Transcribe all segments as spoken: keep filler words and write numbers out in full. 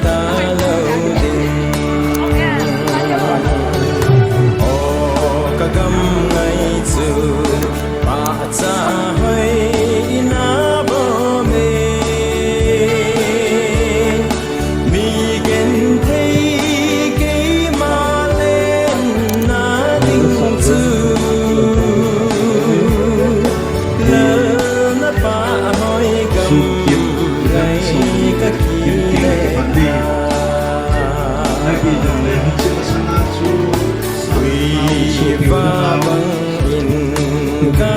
talou ding. O ka gam ngai chu pahcha hoi ina bom e. Mi genthei keima lenna ding chu lalna pahoi gam ngai ka kile. Ui va bang in ka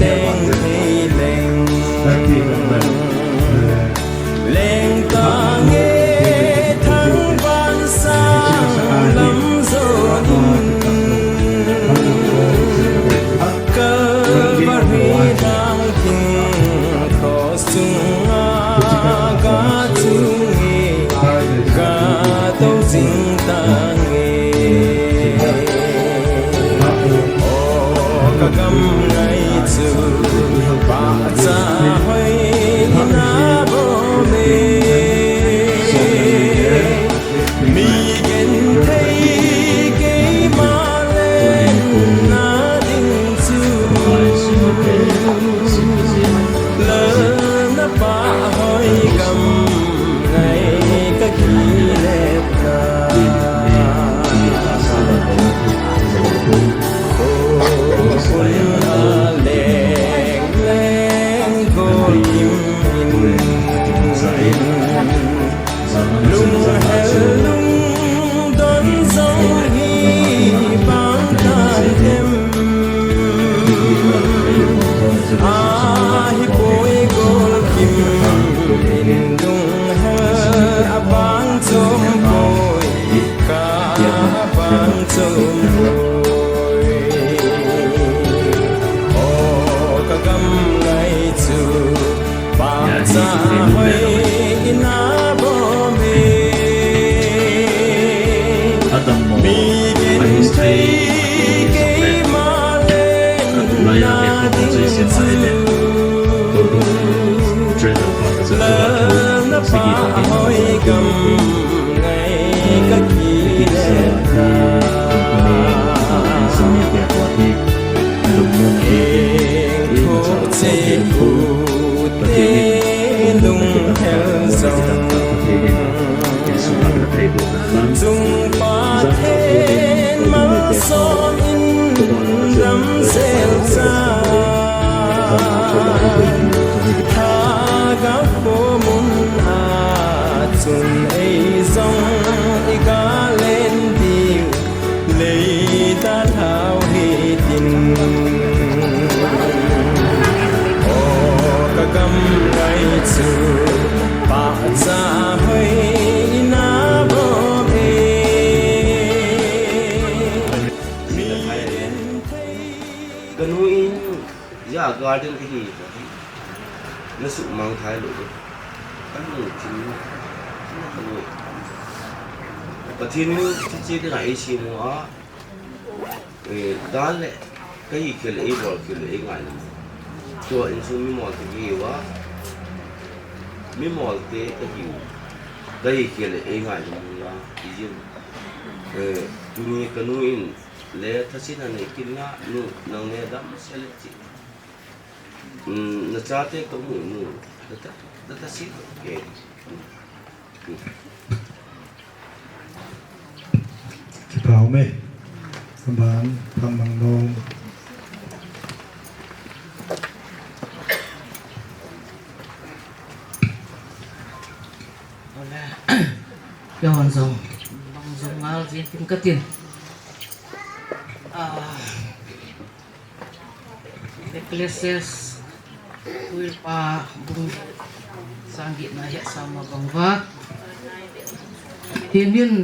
leng thei leng. Leng tange thangvah sang lam jonin. Calvary lang thing cross chunga ka chung e, ka tou jing tange. O ka gam ngai chu pahcha hoi ina bom e. Mi genthei keima lenna ding chu lalna pahoi gam ngai ka kile ta. Khopun a leng leng golkim in. Lunghel lungdon jong hi bang tan em? Ahipoi golkim in lunghel abang chom poi, ka bang chom poi. O ka gam ngai chu pahcha hoi ina bom e. Mi genthei keima lenna ding chu lalna pahoi gam ngai ka kile ta. Eng thoh cheh u te lunghel jong. Chung Pathen malsom in damsel cha. Lhagao khomun a chun ei jong i ga len diu. Leita lhao hitin. O ka gam ngai chu pahcha hoi ina bom e. Mi genthei. Ka nu in, ya garden ka hi, na sumang thei lou. Ka nu thin, ka nu. Pathen in hiche dinga eisem u a, eh, dan le, ka hi khel le, ei bol khel le, ei ngai le. Tua insung mimol te ka hi uva, mimol te ka hi u. Ka hi khel le, ei ngai le, la, i jin. Eh, tuni ka nu in, le, thasin a nei kit na, nu, nang le damsel le chi. Hmm, na chate ka mu, nu, na ta, na ta si, eh. Kipa um e. Aban, phamang lou. Ole. Keiman jong, bang jong ngal jing tin ka tin. Ah, Ecclesiastes, Tuipa bung, sang get na hi asam a bang uva. Pathen in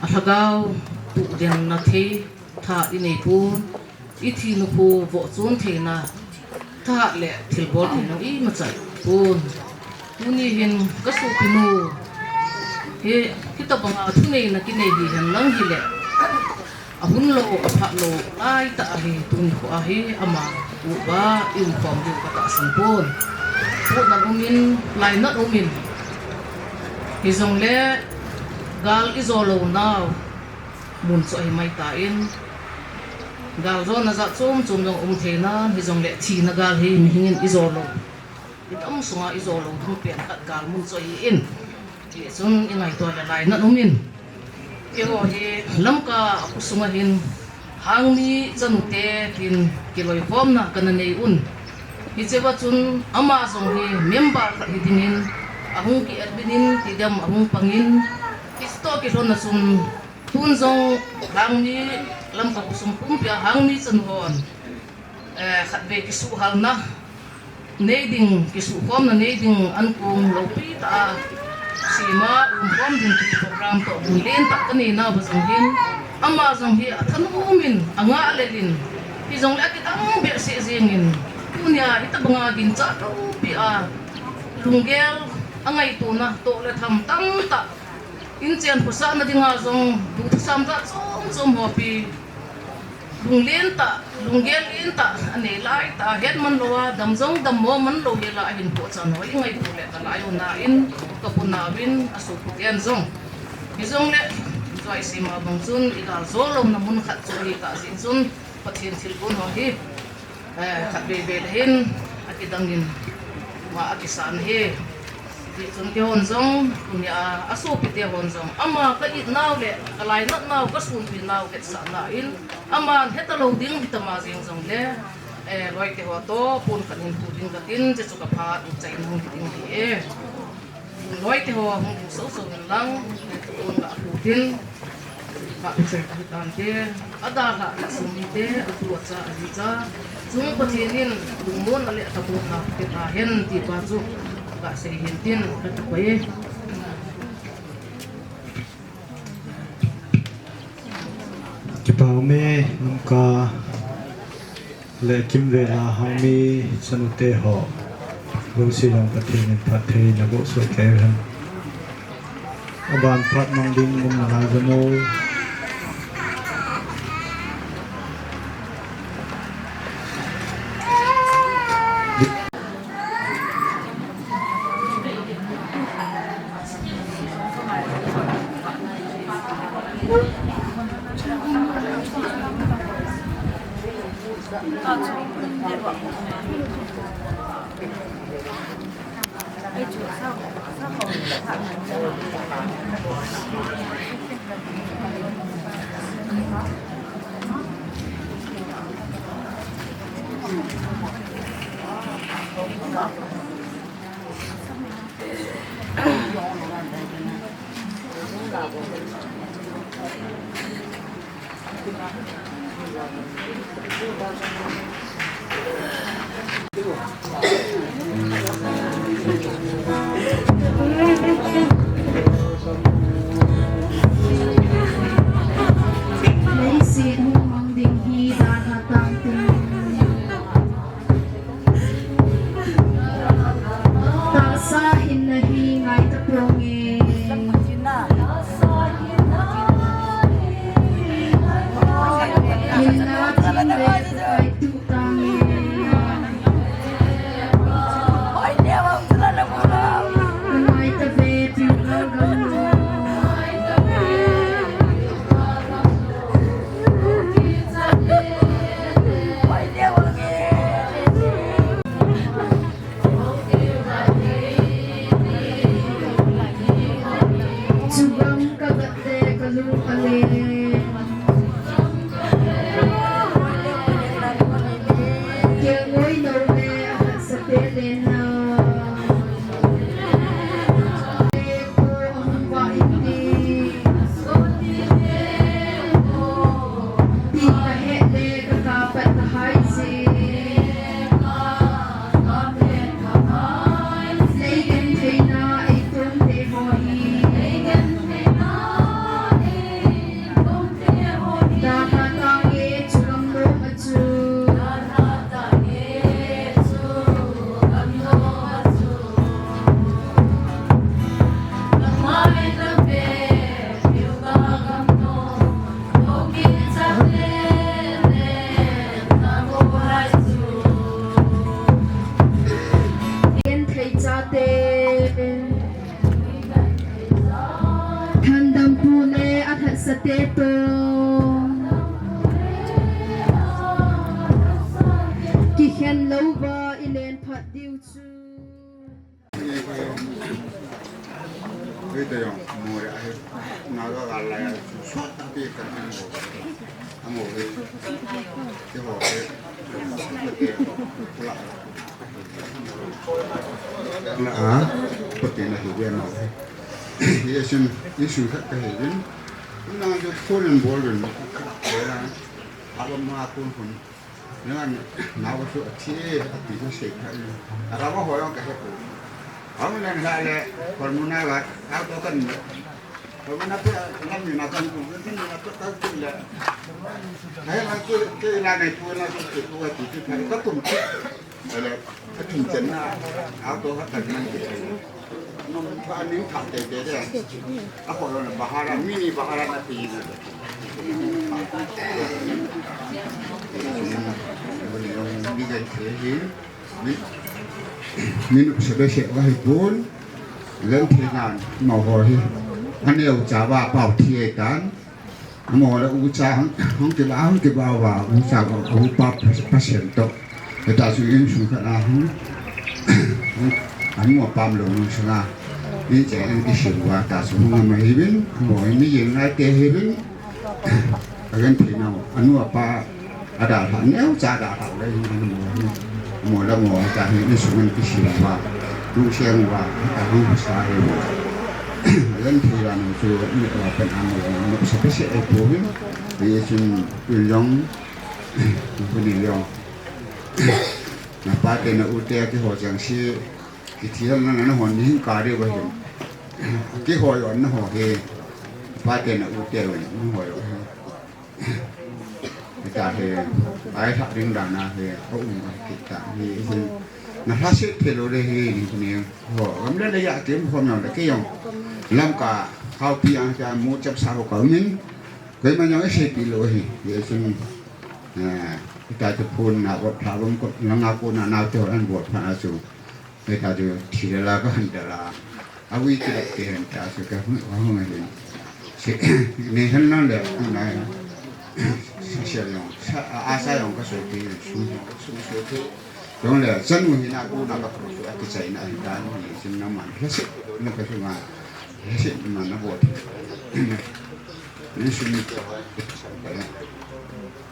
alhagao tuh den na thei tha i nei pon, i thi nikho voh chun theina tha le thilbol thei nung imacha i pon. Tuni hin ka sopinu hi, hitabanga thuneina kinei hihen lang hile, ahun lou, aphat lou, laitah ahi, tuni kho ahi, ama uva i umkhom diu ka tahsan pon. Kotna um in, lainat um in, Hijongle gal ijo lou nau mun chu ahi mai tan, gal jona jat chom chom jong um thei nan, hijongle thina gal hi mihing in ijo lou, idam sunga ijo lou ding pen khat gal mun chu ahi in. Hichun ingaito le lainat um in. Eiho hi Lamka khosunga hin Hangmi chanute tin kiloikhomna kana nei un. Hichea chun ama jong hi member khat hi dingin ahung ki admin in tidam ahung pangin, hiche toh kilhonna chun tun jong Hangmi Lamka khosung pumpia Hangmi chanu hon, eh, khatvei kisuhhalna nei ding, kisuhkhomna nei ding ankong loupi tah a sema umkhom ding ti program toh lunglen tah kanei nauva jong hin, ama jong hi athanom in, angah lel in, hijongle akidang behseh jengin, tunia hitobanga ginchat loupi a lunggel angaitona toh le tham tamtah, inchen khosahna dinga jong duthusam jat chom chom ho pi, lunglen tah, lunggel len tah anei lai tah, hetman louva dam jong dammo man lou hela ahin pohchan ho ingaito le kalai u nain, kapu nauvin, asopi ten jong. Hijongle, Joyce ma bang chun igal jo louna mun khat chu ahitah jeh chun Pathen thilgon ho hi, eh, khatvei vei le hin akidangin ma akisan ahi. Tichun keihon jong tunia asopite hon jong ama ka it nau le kalainat nau, kasunpi nau hetsahna in, aman heta lou ding hitama jeng jongle, eh, loite ho toh pon khat hin pu ding katin, hiche chu kaphat in chai nung ding ahi e. Loite ho hung ding soso in lang, eh, pon la pu tin. Ka u chai ka hitante, adalhah le asumite, atu acha, aji cha, chung Pathen in lungmonna le athaphotna pe tahen ti pa chu kasei hin tin, kati pai e. Kipa um e, Lamka le kimvel a Hangmi chanute ho, jouse jong Pathen in phatthei naboh soh kei hen. Aban phat mang ding um nalai jeng o. Leiset hung mang ding hi dan hatah in tin. Tahsa hinna hi ngai tapong e. Hinna thim le ngai tuh tang e. Ngai tave pi gam. Chugam ka gat le ka lung a le. Kelngoi no le a khat sa pe le na. Teto. Kikhen louva i len phat diu chu. Na a, pati na hi dia ma. Hi asin, isin khat ka hi din. Na jo phone bol din. Aba ma kun kun. Na na wa su a thi a ti ko se kha. Ara wa ho yong ka he ko. Ang na na le, hormona wa, a ko kan. Hormona pe, na mi na kan ko, ni na ko ta ko le. Hai ma ke, ke la na ko na ko ko ti ti ka ko tum. Ala, ka thum chen na, a to ka kan man ke. Nung ka ning ka te te de. A ko na bahara, mini bahara na pi na. Ni ga te hin. Min, min se be se wa hi pun. Len the nan, ma ho hi. Aneu cha wa pau thi e tan. Amo la u cha hang, hang ke ba, hang ke ba wa, u cha wa, u pa, pa sen to. Eta su yin su ka na hang. Amo pam lo nu sa na. Ni che en ki su wa ta su hang ma hi bin, amo ni yin na te hi bin. Agan thi na, anu apa, ada ha, neu cha da ha, le hin mo, mo la mo, ta hi ni su man ki su wa. Nu siang wa, ta hang sa he wa. Agan thi la nu su, ni wa pen am wa, nu sa pe se e po hin. Ni sun, pu yong, pu ni yong. Na pa te na u te ki ho jang si, ki thi na na ho ni hin ka de wa hin. Ki ho yo na ho he. Pa te na u te wa na ho yo he. Kita he, ai tha ding da na he, o um ai kita he, he. Na ha se the lo le he, ni ni. Ho, gam le le ya ke mo ho na le ke yong. Lam ka, hau pi ang ka mo chap sa ho ka min. Koi ma yong se pi lo he, he sun. Eh, kita tu phone na ko tha bom ko, na nga ko na na te ho an bo tha na su. Hei ta chu thi la la ka han ta la. A wi ki la te han ta chu ka hu, ka hu ma hin. Se, ne han na le, na. Sa sia yong, sa, a, a sa yong ka so te, su, su, so te. Yong le, san mu hin a ku na ka ko so a ki chai na hin ta ni, sin na man. La se, na ka su ma. La se, ma na bo. Ni su ni ke wa, sa ka ya.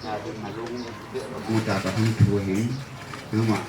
Na de ma lu, de, mu ta ka hung thu hin. Na ma.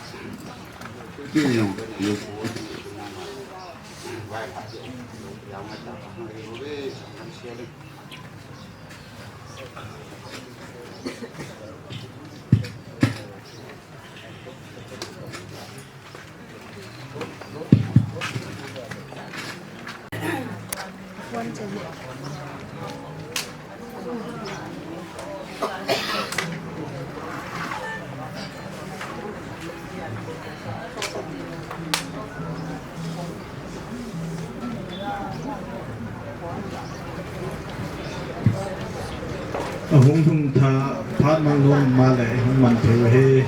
Ahung lhung tha phat mang lom ma le hung man thei u ahi.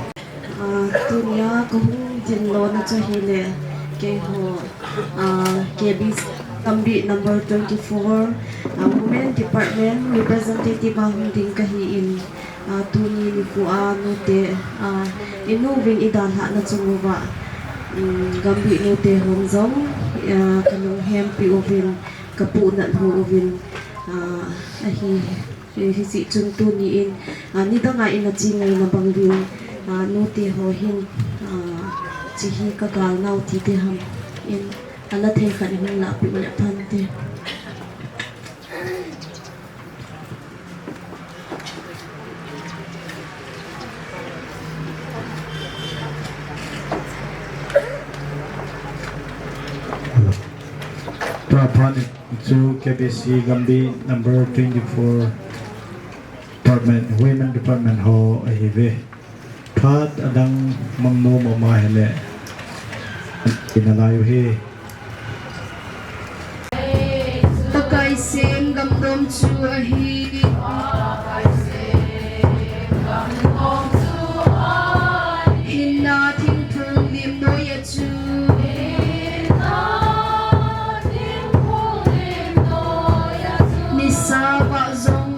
Ah, tunia kahung din lona chu ahile, keiho, ah, K B C Gambih number twenty-four, ah, Women Department Representative a hung ding kahi in, ah, tuni nikho a nute, ah, i nu vin i dalhahna chung uva, um, Gambih nute hon jong, ah, ka lunghempi uvin, ka puhnat uvin, ah, ahi. Hiche chun tuni in, ah, nidang a in a chi ngaina bang ding, ah, nute ho hin, ah, hiche hi ka gal nau ti te ham in, ala thei khat in hung lah peh u le phan te. Tua phat in chu K B C Gambih number twenty-four department, women department ho ahi ve. Phat adang mang nom um ahile, i na lai u hi. Pakai sem gamnom chu ahi. Hinna thingphung lim noi a chu. Nisa vah jong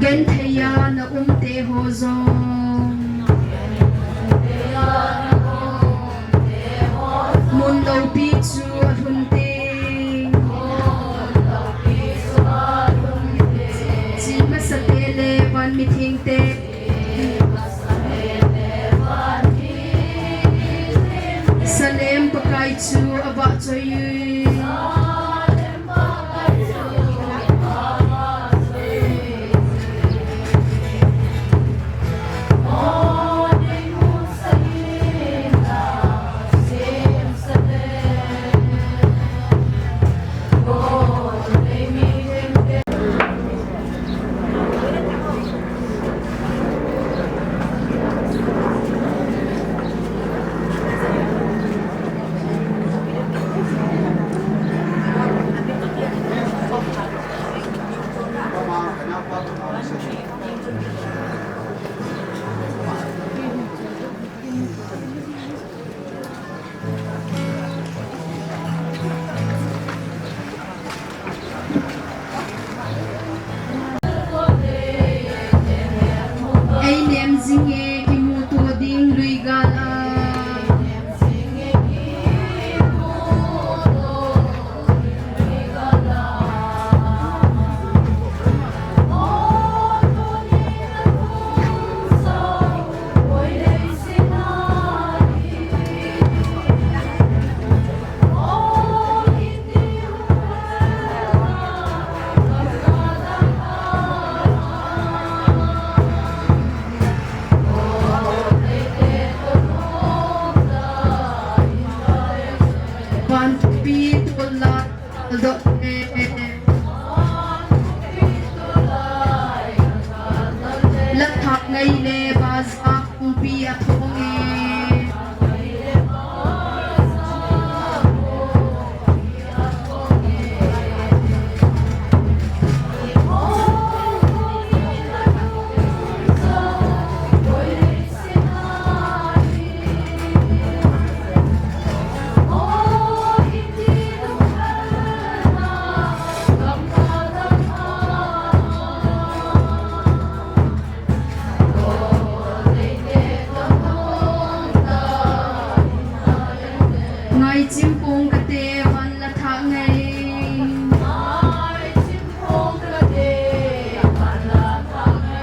Genthei a na um te ho jong mun loupi chu alhun teng, chi masa te le van mitheng te, Salem Pakai chu avahchoi. Ei nem jing e, kimuto ding lui gal a. Vanpi tol la doh e. La thah ngai le baza kongpi a thong e. Ngaichim pong kate van la thah ngai.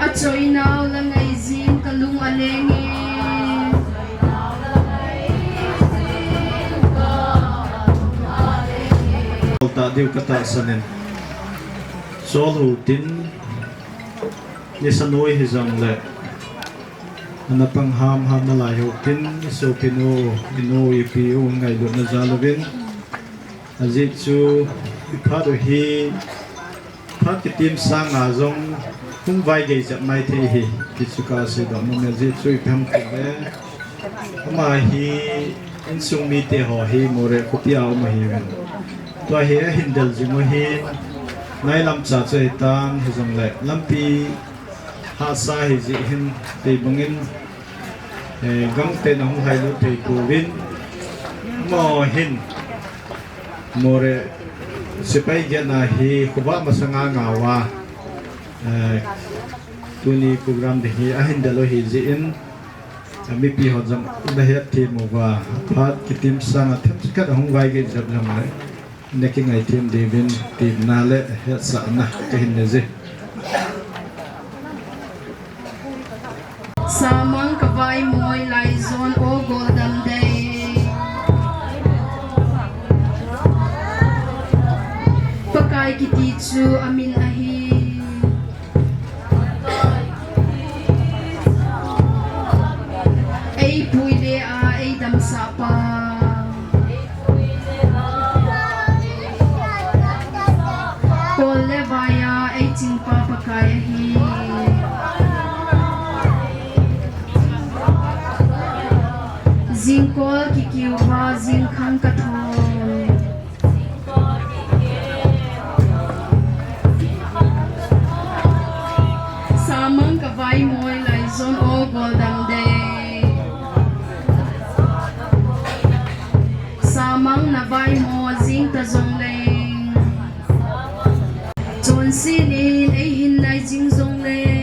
Achoi nau la ngai jing ka lung a leng e. Ta diu ka tahsan in. Chol u tin, nisa noi hijong le. Ana pang hamham nalai u tin, i sopinu, i nu, i pi u ngailutna jal uvin. Ajeh chu, i phat u hi, phat kitim sanga jong, hung vai gei jep mai thei hi, ti chu ka seidoh nom e, ajeh chu ipi ham tile, ama hi, insung mite ho hi, Moreh khopi a um ahiuvin. Tua hi ahin del jing u hi, nailam cha chu ahitan, hijongle, lampi, hahsa hi jeh hin, tei bangin, eh, gangte na hung lhailut thei pouvin, amaho hin, Moreh sepai gena hi khovah masanga ngauva, eh, tuni program ding hi ahin del u ahi jeh in, eh, mipi ho jong na hetthem uva, phat kitim sanga themkhat ahung vai gei jep jongle, na kingaithem diuvin, temna le hetsahna kahin nei e. Samang ka vaimoi lai jon o goldam dei. Pakai kiti chu amin ahi. Ei pui le a ei damsah pa. Kol le vai a ei chingpa Pakai ahi. Jingkol kikiu va jingkhang ka thol. Samang ka vaimoi lai jon o goldam dei. Samang na vaimo jing ta jongleng. Chonset in ei hin nai jing jongleng.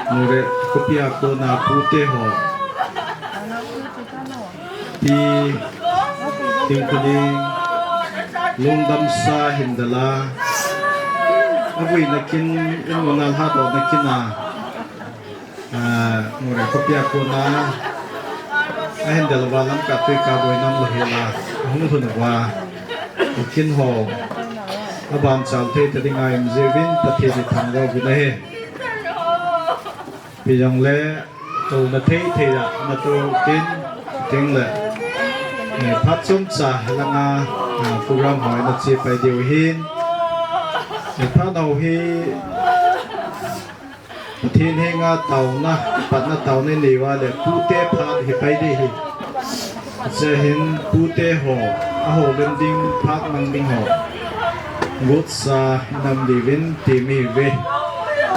Moreh khopi a kona pute ho, Pi Tingkhuning, Lungdamsa Hindal a, avuina kin, in muna lhatdohna kin a, ah, Moreh khopi a kona ahin del uva Lamka Tuika boina um lou hel a, ahung lhun uva, akin ho aban chal thei ta dinga um jiuvin Pathen ithangvah uvin ahi. Hijongle, touna thei thei a na tou kin, chuteng le, eh, phat chomcha langa, ah, program ho ina che pai diu ahin. Eh, phat ho hi, Pathen henga taona, patna taona inei uva le, pute phat hi pai ding ahi. Hiche hin pute ho, ahoulim ding, phat mang ding ho, gotsa ina um diuvin ti ahi ve.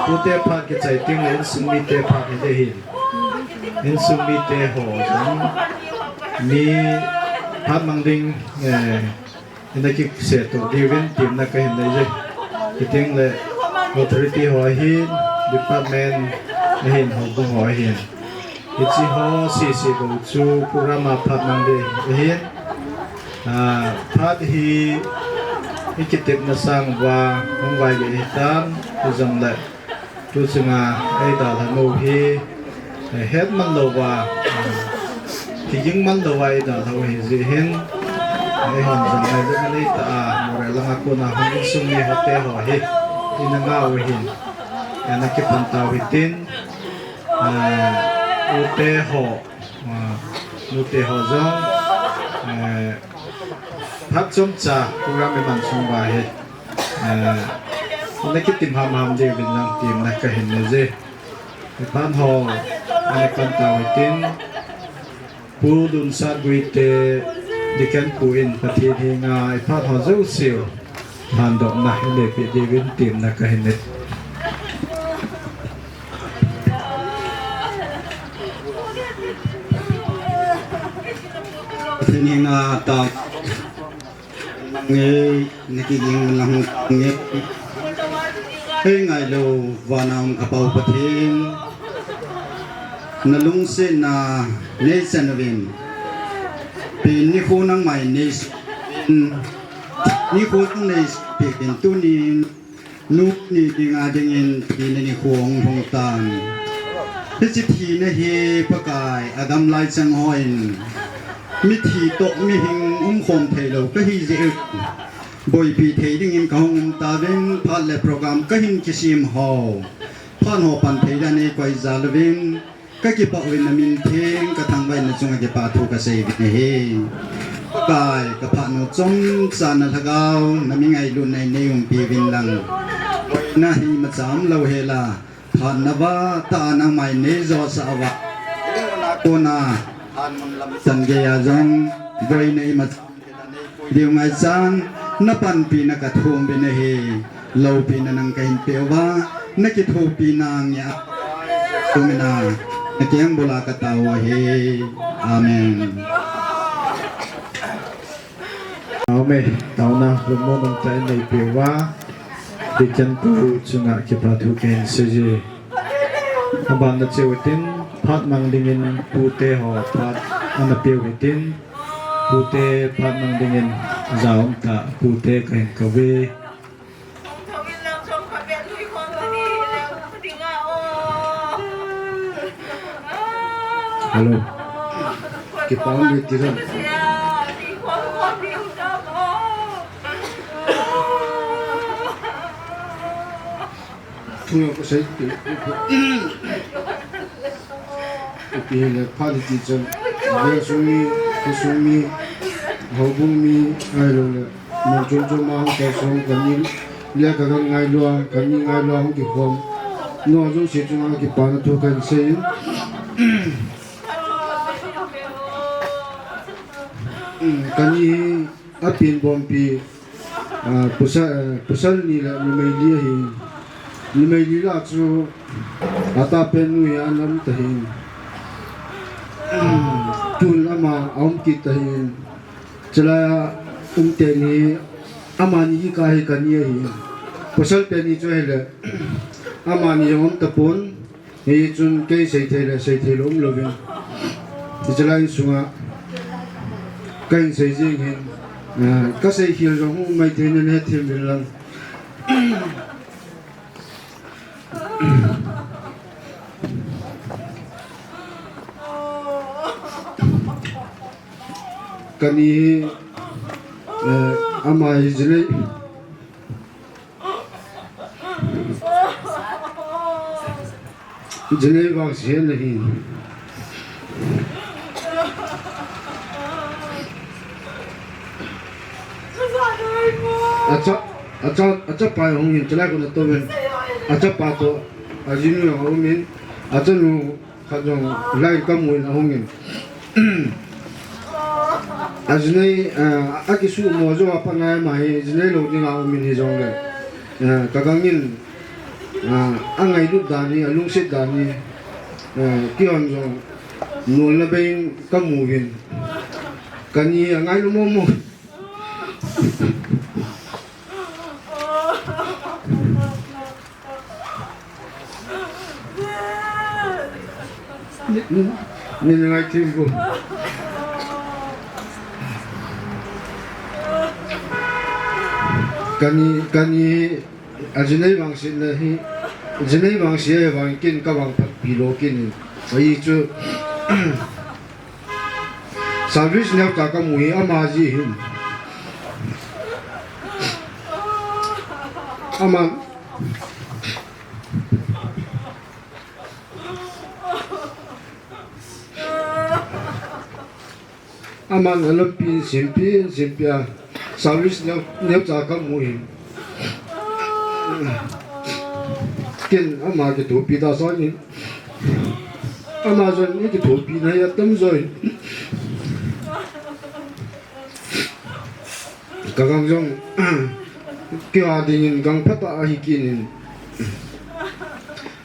Pute phat kichai teng le insung mite phat hi ding ahin. Insung mite ho jong mi phat mang ding, eh, ina kiseto diuvin temna kahin nei e. Chuteng le authority ho ahin, department ahin, houbung ho ahin, hiche ho sese bou chu program a phat mang ding ahin. Ah, phat hi ikitepna sang uva hung vaile hitan, hijongle tu chunga eidalhah u hi, eh, het man louva, eh, kiging man louva eidalhah u ahi jeh hin, eh, eihon jong ngailutna neitah a, Moreh langa kona hung insung mi hote ho hi ina ngah u ahin, eh, ina kipan tau hitin, eh, ute ho, eh, nute ho jong, eh, phat chomcha program iman sung uva hi, eh, ina kitim hamham diuvin lang temna kahin nei e. Iphat ho, ana kan tau hitin, Pu Lunsat Guite, Deacon Pu in Pathen henga iphat ho jouse u lhandohna inei peh diuvin temna kahin nei. Pathen henga tao nge, na kiging lang nge. Hei ngailou vana um ka Pa u Pathen, na lungsetna neichan uvin, pen nikho nangma in neisoh in, nikho nangma in neisoh peh in, tunin nu ni dinga dingin thina nikho ahung lhung tan. Hiche thina hi Pakai, agamlai chang hon mithi toh mihing umkhom theilou kahi jeh in, boipi thei dingin kahung um tauvin, phat le program kahin kisem ho, phat ho pan thei dan eikoi jal uvin, kakipah uvin, na min theng kathangvah in, na chunga kipa thu kasei uvin ahi. Pakai, ka phat nu chomcha na lhagao, na mi ngailutna in neiumpi uvin lang, na hi macham lou hel a, phat na vah tah a nangma in neijosah uva, kona, phat mun lam chan geiya jong, boina imacha diu ngaichan, na panpina kathum uvin ahi, loupina nang kahin peuva, na kithopina ngeiya tumina, na keng bola katao u ahi. Amen. Amen. Taona lungmon umtah in neipeuva, Deacon Pu chunga kipa thu kahin sei e. Aban na cheu hitin, phat mang dingin pute ho phat ana peu hitin, pute phat mang dingin jaum tah pute kahin kou e. Hello. Kipa um e ti ram. Thu jong kasei ti. Ipi hile phat iti chan, veng sung mi, kho sung mi, houbung mi, ahilou le, mun chom chom a hung kalsong, kani le kagan ngailua, kani ngailua hung kikhom. Nangho jouse chunga kipana thu kahin sei in. Kani hi apenbompi, ah, pasal, ah, pasal ni le numei li ahi. Numei li lah chu atahpen nu hi ana um tahin. Tun ama aum kit tahin. Chulai a um teni amani kikah hi kani ahi. Pasal teni chu ahile amani jong um tapon. Hichun kei seithei le seithei lou umlouvin, hiche lai insunga kahin sei jing hin, eh, kasei khel jong hung maithei in nahethem uvin lang. Kani hi, eh, ama hi jinei, jinei vangse ahi. Acha, acha, achapa ahung in, chalai kona touvin. Achapa toh, ajinu jong aum in, achanu khat jong lai kamu in ahung in. Ajinei, ah, akisuhmo jou a pat na ama hi, jinei lou dinga aum in hijongle, ah, kagang in, ah, angailut dan hi, alungset dan hi, ah, keihon jong nolna bei in kamu uvin. Kani angailu momo. Ni, ni, ni ngai thim bu. Kani, kani, ajinei vangse ahi, jinei vangse ahi vang ken kavangphat pi lou ken in. Ahi chu, service neocha kamu hi ama ji hin. Ama, aman alampi in sempi, sempi a service neo, neocha kamu hin. Ken ama kithopi ta sangin. Ama jong ikithopi na hi atam joi. Kagang jong, keiho dingin gang phatah ahi ken in.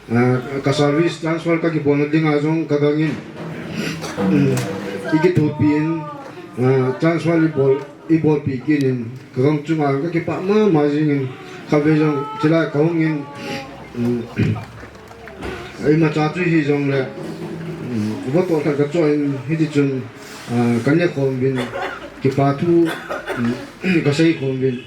Ah, ka service transfer kakibolna dinga jong kagang in, um, ikithopi in, ah, transfer ibol, ibolpi ken in, kagang chunga kakipah mama jing in, kave jong chilai kahung in, um, imacha chu hijongle, um, voto khat kacho in hiti chun, ah, kanekhom uvin, kipa thu, um, kaseikhom uvin.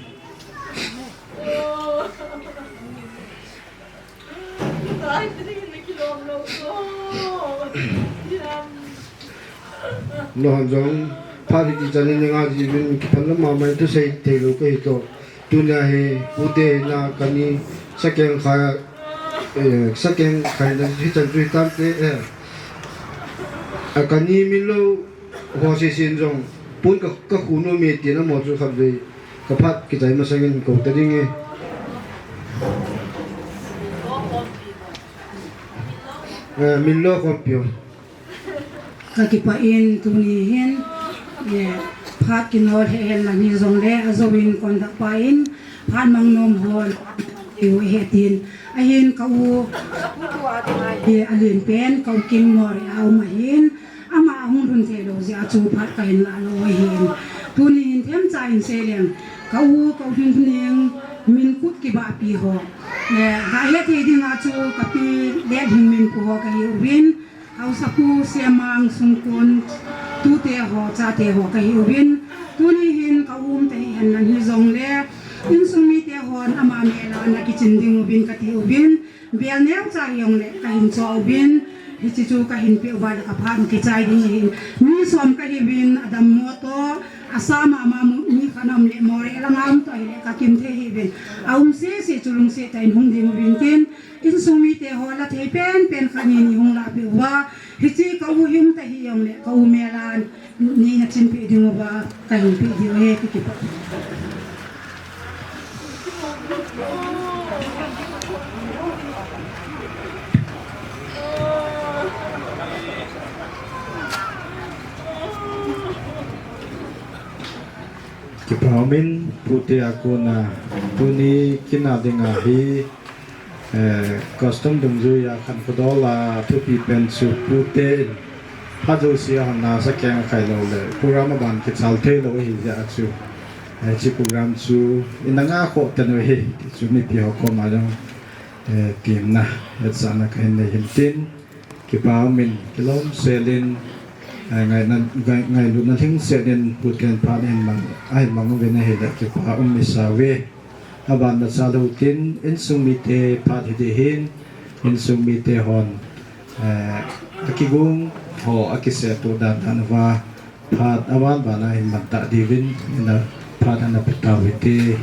Nahon jong phat hiti chan in nga jiuvin kipah lama mai thusei theilou kahi toh. Tunia hi pute na kani sakeng kha, eh, sakeng khai na hichan chu hitante, eh. A kani min lou ho sesen jong pon ka, kakhu nom e tin amaho chu khatvei kaphat kichai masangin kou ta ding e. Eh, min lo khompi o. Kakipah in tuni hin, eh, phat kinol hehenlang hijongle, ajouvin conductor pa in, phat mang nom hon, tiu he tin. Ahin ka u, eh, alen pen, ka u King Mori a um ahin, Ama ahung lhun theilou jeh a chu phat kahin lah lou ahin. Tuni hin themcha in seileng. Ka u, ka u Lhingning min kut kibahpi ho. Eh, gahet thei dinga chu ka pi Lhingminku ho kahi uvin. Haosapu Semang sungkon tute ho, chate ho kahi uvin. Tuni hin ka u um ta hihen lang hijongle. Insung mite hon ama mel a ana kichin ding uvin kati uvin. Bel neocha hijongle kahin cho uvin, hiche chu kahin peh uva le ka phat kichai ding ahin. Mi som kahiuvin, adammo toh, asa mama mi khat aum le Moreh langa um toh ahile kakim thei ahiuvin. Aum sese chu lungset tah in hung ding uvin tin, insung mite ho la thei penpen khat ni ni hung lah peh uva, hiche ka u hi um ta hijongle ka u mel a Neina chin peh ding uva, kahin peh diu ahi, kakipah. Kipah umin, pute a kona, tuni kin a dinga hi, Eh, custom dungjuia khankho dol a thupi pen chu pute in phat jouse a hon na sakeng akhai lou le program aban kichal thei lou ahi jeh a chu, eh, hiche program chu ina nga khoh tanu ahi, ti chu mipi ho koma jong Eh, timna, hetsahna kahin nei hin tin, kipa umin, kilom selin, eh, ngaina, ngai, ngailutna lhingselin, puten phat in mang, ahin mang uvin ahile, kipa um masa uve. Aban na cha lou tin, insung mite phat hiti hin, insung mite hon, eh, akigong ho, akiseto dan dan uva, phat aban ban a hin man ta diuvin, ina phat ana pe tau hite.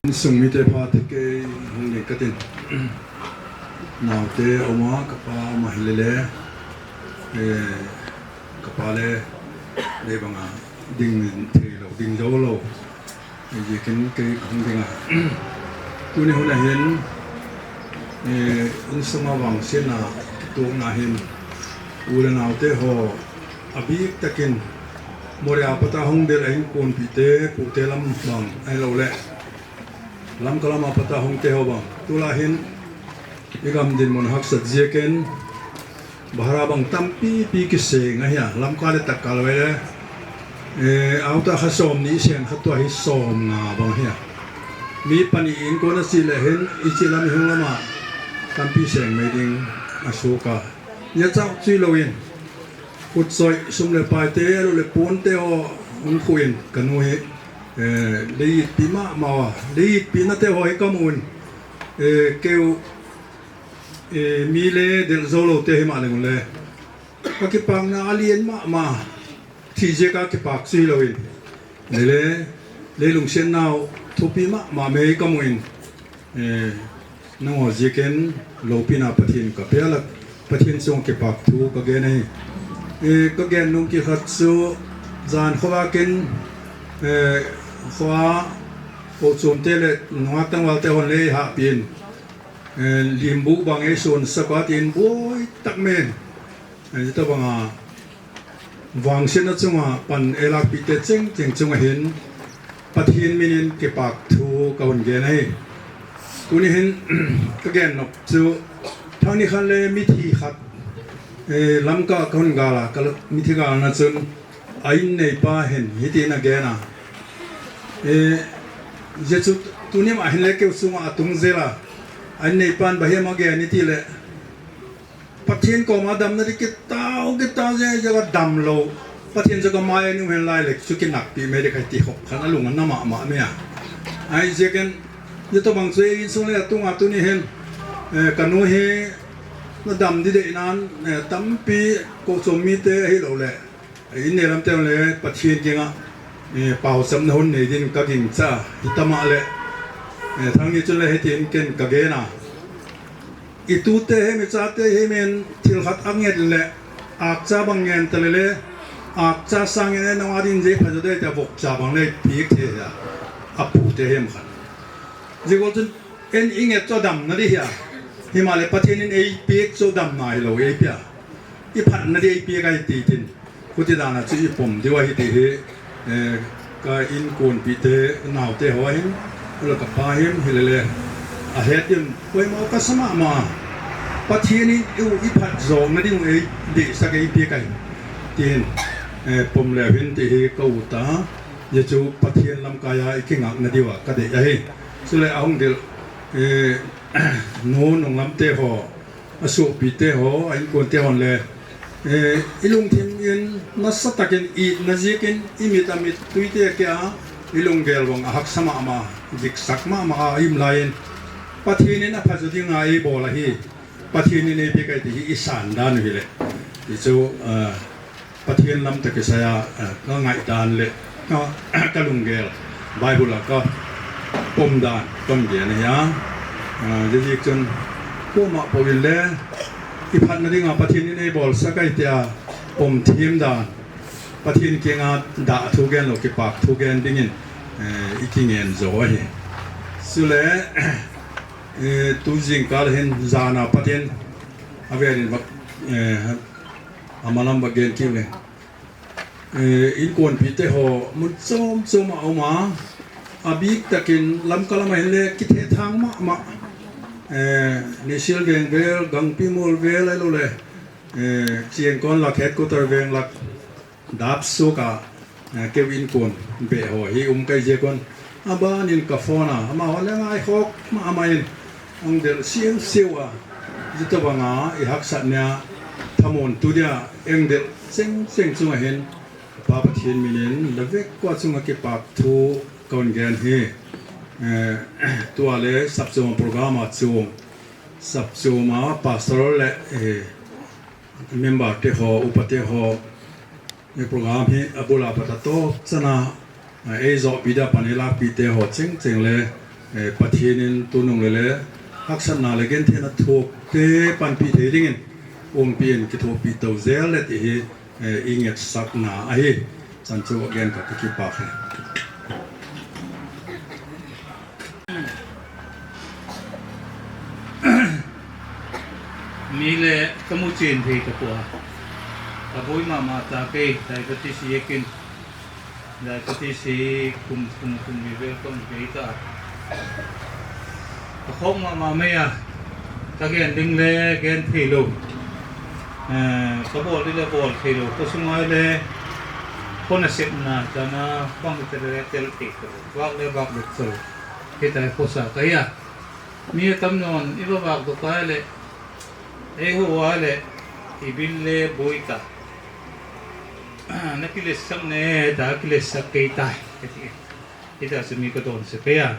Insung mite phat hi kei hung ding katin. Naote aum a, kapa aum a hile le, eh, kapa le, le banga ding thei lou, ding jou lou. Hijeh in kei kahung ding a. Tuni hun a hin, eh, insunga vangsetna kituhna hin, u le naote ho, abih takin, Moreh a pat a hung del a inkuanpite, pute lam bang, ahilou le Lamka lam a pat a hung te ho bang. Tulai hin, i gam dinmun haksat jeh in, bhara bang tampi pi kiseng ahi a, Lamka le Takkal vei le, eh, auto kha som ni sen kha tua hi som nga bang ahi a. Mi pani inkuan a che le hin, i che lam i hung lam a, tampi seng mai ding a suh a. Nia chau chui lou in, khut soi, sum le pai te, lu le pon te ho, hung khu in, kanu hi, eh, lei itpi mama a, lei itpi na te ho hi kamu in, eh, keu, eh, mi le del jou lou te hi ma le ngun le. Ka kipakna a lien mama, thi jeh a kipak chu hilou in. Le le, le lungsiat nau, thupi mama mei kamu in. Eh, nangho jeh in loupina Pathen ka pe a, Pathen chunga kipak thu ka gen ahi. Eh, ka gen nung kikhat chu jan khovah in, eh, khovah kochom te le nungah tangval te hon le hahpi in, eh, limbu bang ei suhsak a tin boi tak men. Eh, tabang a, vangsetna chunga pan ei lakpi te cheng cheng chunga hin, Pathen min in kipak thu ka hung gen ahi. Tuni hin, ka gen nop chu, thang ni khat le mithi khat, eh, Lamka ka hung gal a, ka lo-, mithi galna chun, a inneipa hin, hiti in a gen a. Eh, hijeh chun, tuni ma hin le keu chunga a tung jel a, a inneipan bahem a gen iti le, Pathen koma damna di kitao, kitao jeh a ka dam lou. Pathen chu ka mai a um hen lai le, chu kinakpi mai di kha ti hop khan a lung a na mama mai a. Ahijeh in, nia tabang chu insung le atung a tuni hin, eh, kanu hi na dam di dei nan, eh, tampi kochom mite ahilou le. Innei lam te le Pathen kiang a, eh, paosamna hung nei din ka gingcha, hitama le, eh, thang ni chun le hitin ken ka gen a. I tute hem, i chate hem in thil khat a ngen le, akcha bang ngen ta le le, akcha sang ngen e nung a din jeh pha jo de ta vokcha bang le piak the a, a pute hem khat. Jeh chun en i nget chu damna di hi a. Hima le Pathen in ei piak chu damna hilou ei pia. I phatna di ei piak ahi ti tin. Khuti dan a chu i pom diu ahi ti hi, eh, ka inkuanpi te, naote ho hin, u le kapa hin, hile le, a het in, poimo ka sa mama. Pathen in i u i phat jona ding u ei dehsak ei piak ahi. Tin, eh, pom le hin ti hi ka ut a, hijeh chu Pathen lamkai a i kingakna diu a ka dei ahi. Chule a hung del, eh, nu nung lam te ho, a sopi te ho, a inkuan te hon le, eh, i lungthim in nasa takin itna jeh in i mit a mittui te kia, i lunggel vang a haksa mama, diksak mama a i um lai in, Pathen in a pha jo ding a ei bol ahi, Pathen in ei piak ahi ti hi i san dan u hile. Ti chu, ah, Pathen lam toh kisai a, eh, ka ngaidan le, ka, ka lunggel, Bible a ka pom dan, ka gen ahi a. Eh, hijeh chun, koima pom in le, i phatna ding a Pathen in ei bolsak ahi ti a, pom thim dan, Pathen kiang a dah thu gen lou, kipak thu gen ding in, eh, i kingen jo ahi. Chule, eh, tu jingkah hin jan a Pathen, a vel in va, eh, Amalam va gen kit le. Eh, inkuanpi te ho, mun chom chom a um a, a bik takin Lamka lam a hin le kithethang mama. Eh, Nihsil Veng vel, Gangpimol vel ahilou le, eh, Chiengkon lak headquarter veng lak dap suk a, eh, keu inkuan beh ho hi um kai jeh un. Aban in ka phone a, amaho le ngai khok mama in. Ang del siu siu a, hitobanga i haksatna thamuantu dia ang del cheng cheng chunga hin, Pa Pathen minin, la vek ko chunga kipak thu kon gen hi, eh, tua le sapchom program a chung, sapchom a pastor le, eh, member te ho, upa te ho, eh, program hi abul a pat a toh chana, eh, ei joh pi dia pan ei lak pi te ho cheng cheng le, eh, Pathen in tunung le le, haksatna le gentheina thuak te panpi thei dingin, umpi in kithupi to jel le ti hi, eh, i ngetsakna ahi. Chan chu a gen ka, ka kipak e. Mi le ka mu chin thei ta pua. Ka boi mama ta kei, diabetes hi kin. Diabetes hi kum, kum, kum ni vel kon kei ta. Ka khong mama mei a. Ka gen ding le gen thei lo. Eh, ka bol ding le bol thei lo. Ka sungai le kona sepna chana pang te le tel thei lo. Vak le vak le chol. Hitai khosa ka hia. Mi atam non, i va vak doh kah le, ei ho a le, i bil le boi ta. Na kilessak ne, ta kilessak kei ta. Hita chu mi ka don se kei a.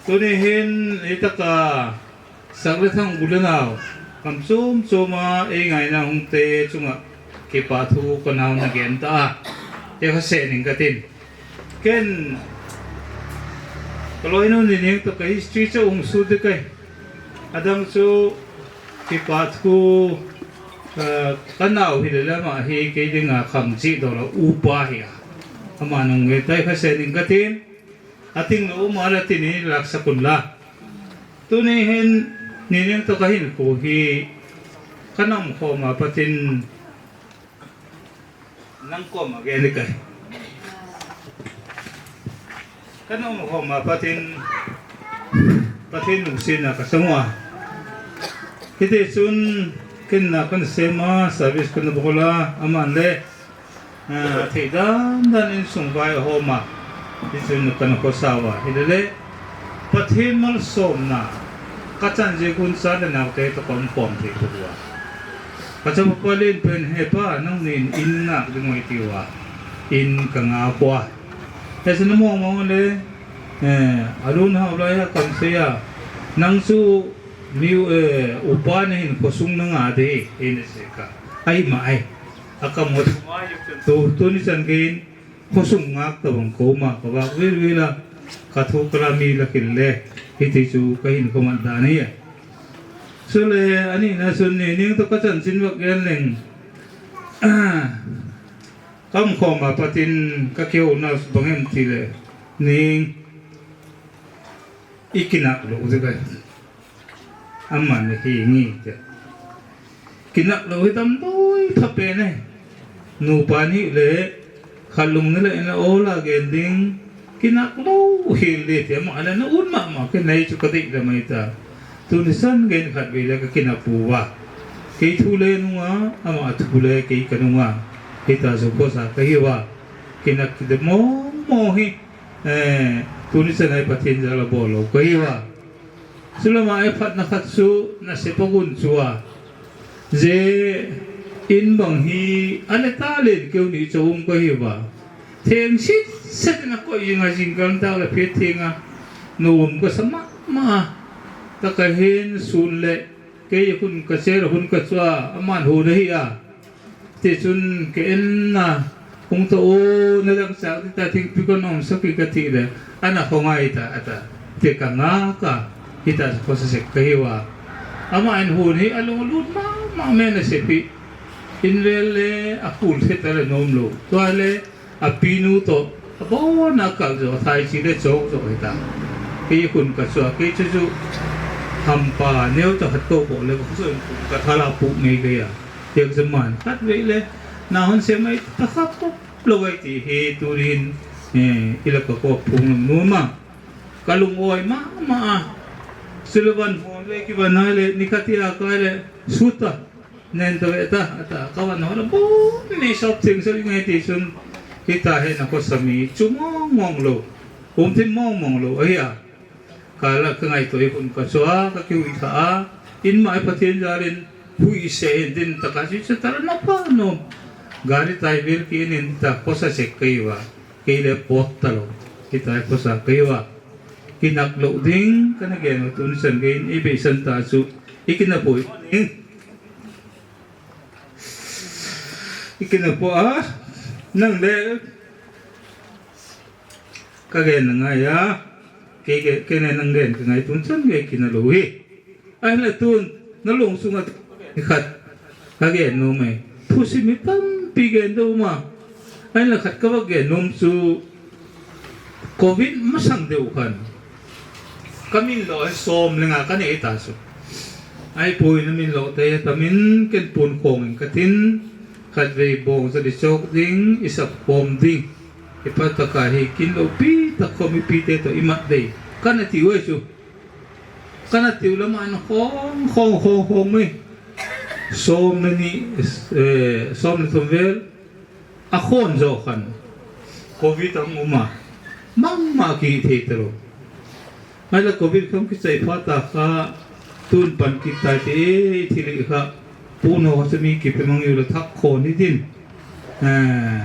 Tuni hin, hitaka, sak le thang u le nao, kam chom chom a, ei ngaina hung te chunga, kipa thu ka nao na gen ta a. Te kha se ning ka tin. Ken, ka loinu Nining toh ka history chu um su ding kai. Adang chu kipa thu, eh, ka nao hi le lama hi kei dinga khang chi do la upa hi a. Ama nung nge tai kha se ning ka tin. Ating lo um a la tin hi laksak un la. Tuni hin Nining toh ka hinkho hi ka na um khom a patin Nang koma gen ni kai. Ka na um koma Pathen, Pathen lungsetna ka sang uva. Hiti chun ken na kana sem a, service kana bol a, aman le, ah, thei dan dan in sung vai a hom a. Hiti chun kana khosa uva. Hile le, Pathen malsomna, ka chan jeh un cha le nao te toh ka um khom thei tou uva. Ka chapa pa len pen, "He pa, nangnin in ngah ding ui," ati uva. In ka ngah uva. He, chun mong mong le, eh, alun hao lai a kan sei a, "Nang chu mi, eh, upa na hin khosung na ngah de," in asei ka. Ai ma ai. A ka mo tu, tuni chan gei in, khosung ngah tabang ko ma ka vak vil vil a, ka thu ka la mi la khel le, hiti chu ka hinkho man dan ahi. Chule, ani na chun Nining toh ka chanchin vak gen leng. Ka um khom a Pathen ka kihouna bang em ti le, Ning, i kinak lou ding ahi. Aman hi nge ti. Kinak lou hi damdoi pha pen e. Nupa ni le khat lung ni le in a ol a gen ding. Kinak lou hi le ti ama le na un mama ke nei chu ka dei le mai ta. Tuni chan gei in khat vei le ka kinak pouva. Kei thu le nunga, ama thu le kei ka nunga. Hita chu khosa ka hiuva. Kinak kit mong mong hi. Eh, tuni chan a hi Pathen jal a bol lou ka hiuva. Chule ama e phatna khat chu nasep a gun chu a. Jeh in bang hi a le ta len keu ni chu um ka hiuva. Theng sit set na koi jing a jingkah tah le phet theng a. Nom ka sa mama. Ta ka hin sun le kei hun ka che hun ka chua aman hu na hi a. Ti chun ka en na, "Hung ta o, na dang chak ding ta thingpi ka nom saki," ka ti le, "Ana khongai ta," ata. Ti ka ngah a, hita khosa sek ka hiuva. Ama in hun hi alung lut mama me nasep hi. In vel le a kul se ta le nom lou. Tua le a pinu toh, a bon a kal jo, thai chi le chok jo hita. Kei hun ka chua, kei chu chu hampa neo ta khat ko ko le ko chu ka thala pu ngei gei a. Tek zaman khat vei le, na hon se mai ta khat ko lo ai ti hi tunin, eh, ila ka ko phung nu ma. Ka lung oi mama a. Sullivan phone le ki van nai le, ni khat a kai le, suta. Nen ta ve ta, ata, ka van ho la bon ni sop thing sop ngai ti chun, hita hi na khosa mi chu mong mong lou. Um thim mong mong lou, ahi a. Kala ka ngaito i hun ka chua ka kihui tha a. In mai Pathen jalin hui se in din taka si se tara na pa no. Gari tai bil ki in in ta kosa sek kai wa. Kei le pot ta lo. Ki tai kosa kai wa. Kinak lo ding kana gen tun san gen i be san ta su. I kina poi. I kina po a. Nang le. Ka gen na ngai a. Kei, kei, kei ne nang gen ka ngai tun chan nge kina lo hi. Ai le tun na long sunga khat ka gen no mai. Thusim hi tampi gen do ma. Ai le khat ka va gen nom chu covid masang deu khan. Ka min lo hi som le nga ka nei ta su. Ai pui na min lo te ta min ken pun khong in ka tin. Khat vei bong za di chok ding, i sap khom ding. I pa ta ka hi kin lo pi ta khom i pi te to i mat dei. Ka na ti u ai chu. Ka na ti u la man khong, khong, khong, khong mi. Som le ni, eh, som le thum vel. A khon zo khan. Covid ang uma. Mang ma ki thei ta lo. Ai la covid kham kichai pha ta kha tun pan kit tai te e, thili kha pu no kha mi kipe mang u la thak khon ni din. Eh,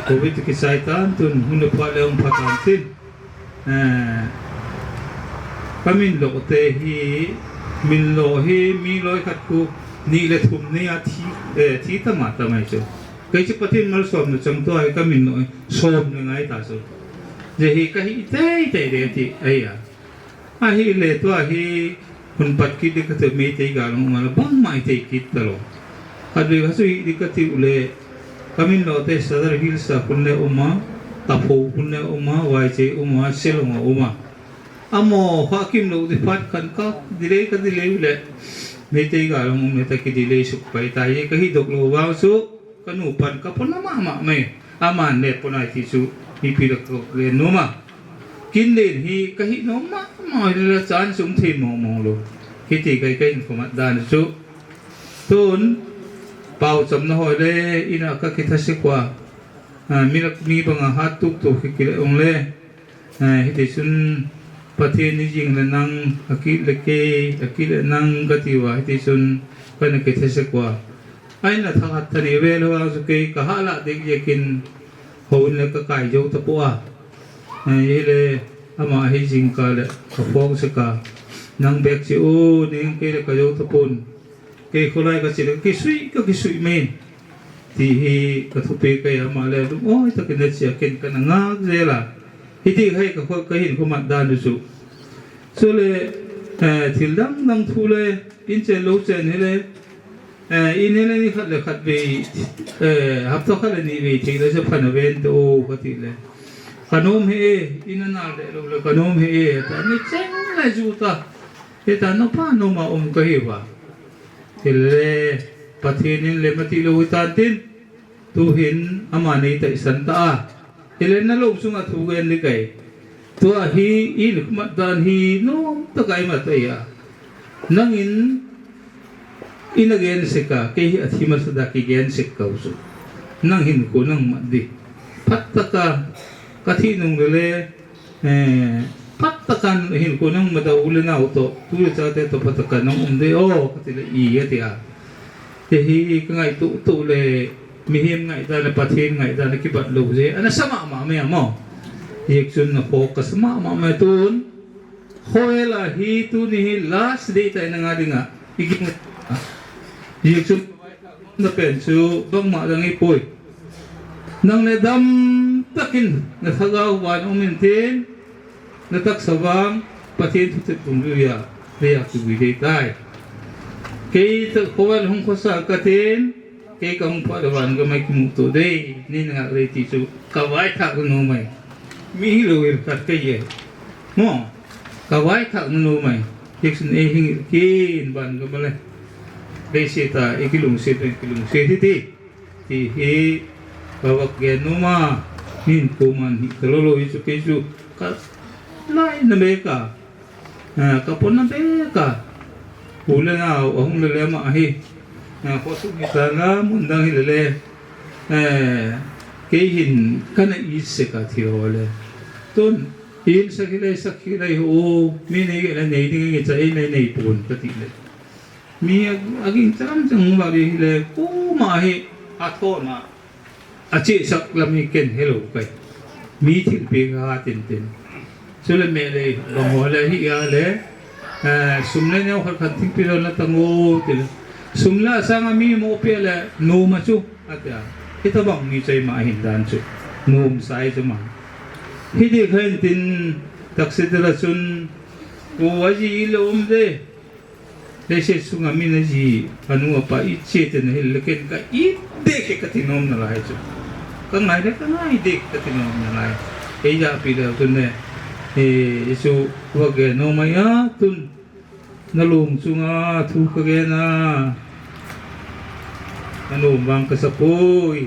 covid kichai tan tun hun le pha le um pha tan tin. Eh, ka min lo te hi, min lo hi mi loi khat khu ni le thum ni a thi, eh, thi ta ma ta mai chu. Kei chu Pathen malsom na chang tua hi ka min no som na ngai ta chu. Je hi ka hi tei tei de ti ai a. A hi le tua hi hun pat kit de ka te me tei ga long ma la bang mai tei kit ta lo. Khat ve ka su hi di ka ti u le ka min lo te Sadar Hills a hun le uma, Tapho hun le uma, Vaichei uma, Shillong a uma. Amo kha kim lo di phat khan ka delay ka delay u le. Me tei ga long um le ta ki delay suk pai ta hi ka hi dok lo vang su. Ka nu pan ka pon ama ama mai. Ama ne pon ai ti chu mi pi la ko le nu ma. Kin len hi ka hi no ma ma le la chan sum thei mo mo lo. Hi ti kai kai ko ma dan chu. Tun pau cham na hoi le ina ka ki tha si kwa. A, mi lak mi banga hat tuk tuk ki ki le ong le. Eh, hiti chun Pathen ni jing le nang, a kit le kei, a kit le nang ka ti uva, hiti chun ka na kithese kua. Ai na thakhat thani vel uva chu kei ka hala ding jekin hon le ka kai jo ta pua. Eh, hi le ama hi jing ka le ka phong se ka. Nang bek chi u, ning kei le ka jo ta pun. Kei kholai ka chile, ka kisui, ka kisui mai. Ti hi ka thupi ka ya ma le, lung oi, ta kina chia ken ka na ngak jela. Hiti hai ka kho, ka hin kho mat dan chu. Chu le, eh, thil dang dang thu le, in chen lo chen hi le, eh, in hi le ni khat le khat ve, eh, hapta khat le ni ve thei le se phan ven to ka ti le. Ka nom he, in a nal de lo le, ka nom he, ta ni chen le ju ta. He ta no pa no ma um ka hi va. Hile Pathen in le mati lo hi tan tin, tu hin ama nei ta isan ta a. Hile na lo sunga thu gen ni kai. Tua hi in mat dan hi nom ta kai mat ta ya. Nang in in a gen se ka, kei hi a thi masa da ki gen se ka u su. Nang hin ko nang mat di. Phat ta ka, ka thi nung le le, Eh, phat takan hin ko nang mada u le nau to, tu le cha te to phat takan nang um de o, ka ti le i a ti a. Te hi ka ngai tu, tu le, mihem ngai ta le, Pathen ngai ta le, kibat lo je, ana sa ma ma me mo. Yek chun na focus ma ma me tun. Hoi la hi tu ni hi last day ta na nga dinga. Iki mo. Yek chun na pen chu, bang ma dang i poi. Nang le dam takin na thagau van um in tin, na taksa vang Pathen thu te pum lu ya, le ya tu gui dei tai. Kei ta khovel hung khosa ka tin, kei ka hung pha le van ka mai ki mu tu dei, ni na ngak le ti chu ka vai thak nu mai. Mi hi lo ir khat ka ye. Mo, ka vai thak nu mai. Yek chun e hing kin van ka ma le. Dei se ta, e ki lung se, e ki lung se ti ti. Ti hi ka vak gen nu ma, hin ko man hi ka lo lo hi chu kei chu ka lai na be ka, ah, ka pon na be ka. U le nau, a hung le le ma hi. Ah, ko su hi ta na mun dang hi le le. Eh, kei hin ka na i se ka thi ho le. Tun, Ilsa khilai, sa khilai ho, mi nei le nei ding nge cha ei nei nei pon kati le. Mi a, aging chalam chang va le hile, koma hi, athona. Achehsak lam hi ken helou kai. Mi thilpeh ka ha tintin. Chule me le, bang ho le hi a le, eh, sum le neo khat khat thingpi lou na tang o, ti le. Sum le asang a mi mo pe le, nom a chu, atia. Hitabang mi chai ma hin dan chu. Nom sai chu ma. Hi di khen tin, taxi te la chun, o aji le um de. Leiset sunga min aji, anu apa i che te na hil le ken ka i de ke kati nom na lai chu. Ka ngai le ka ngai de kati nom na lai. Ei ja pi le tun ne. E, Jesu wa ge no mai a tun. Na lung chunga thu ka ge na. Anu vang ka sa poi.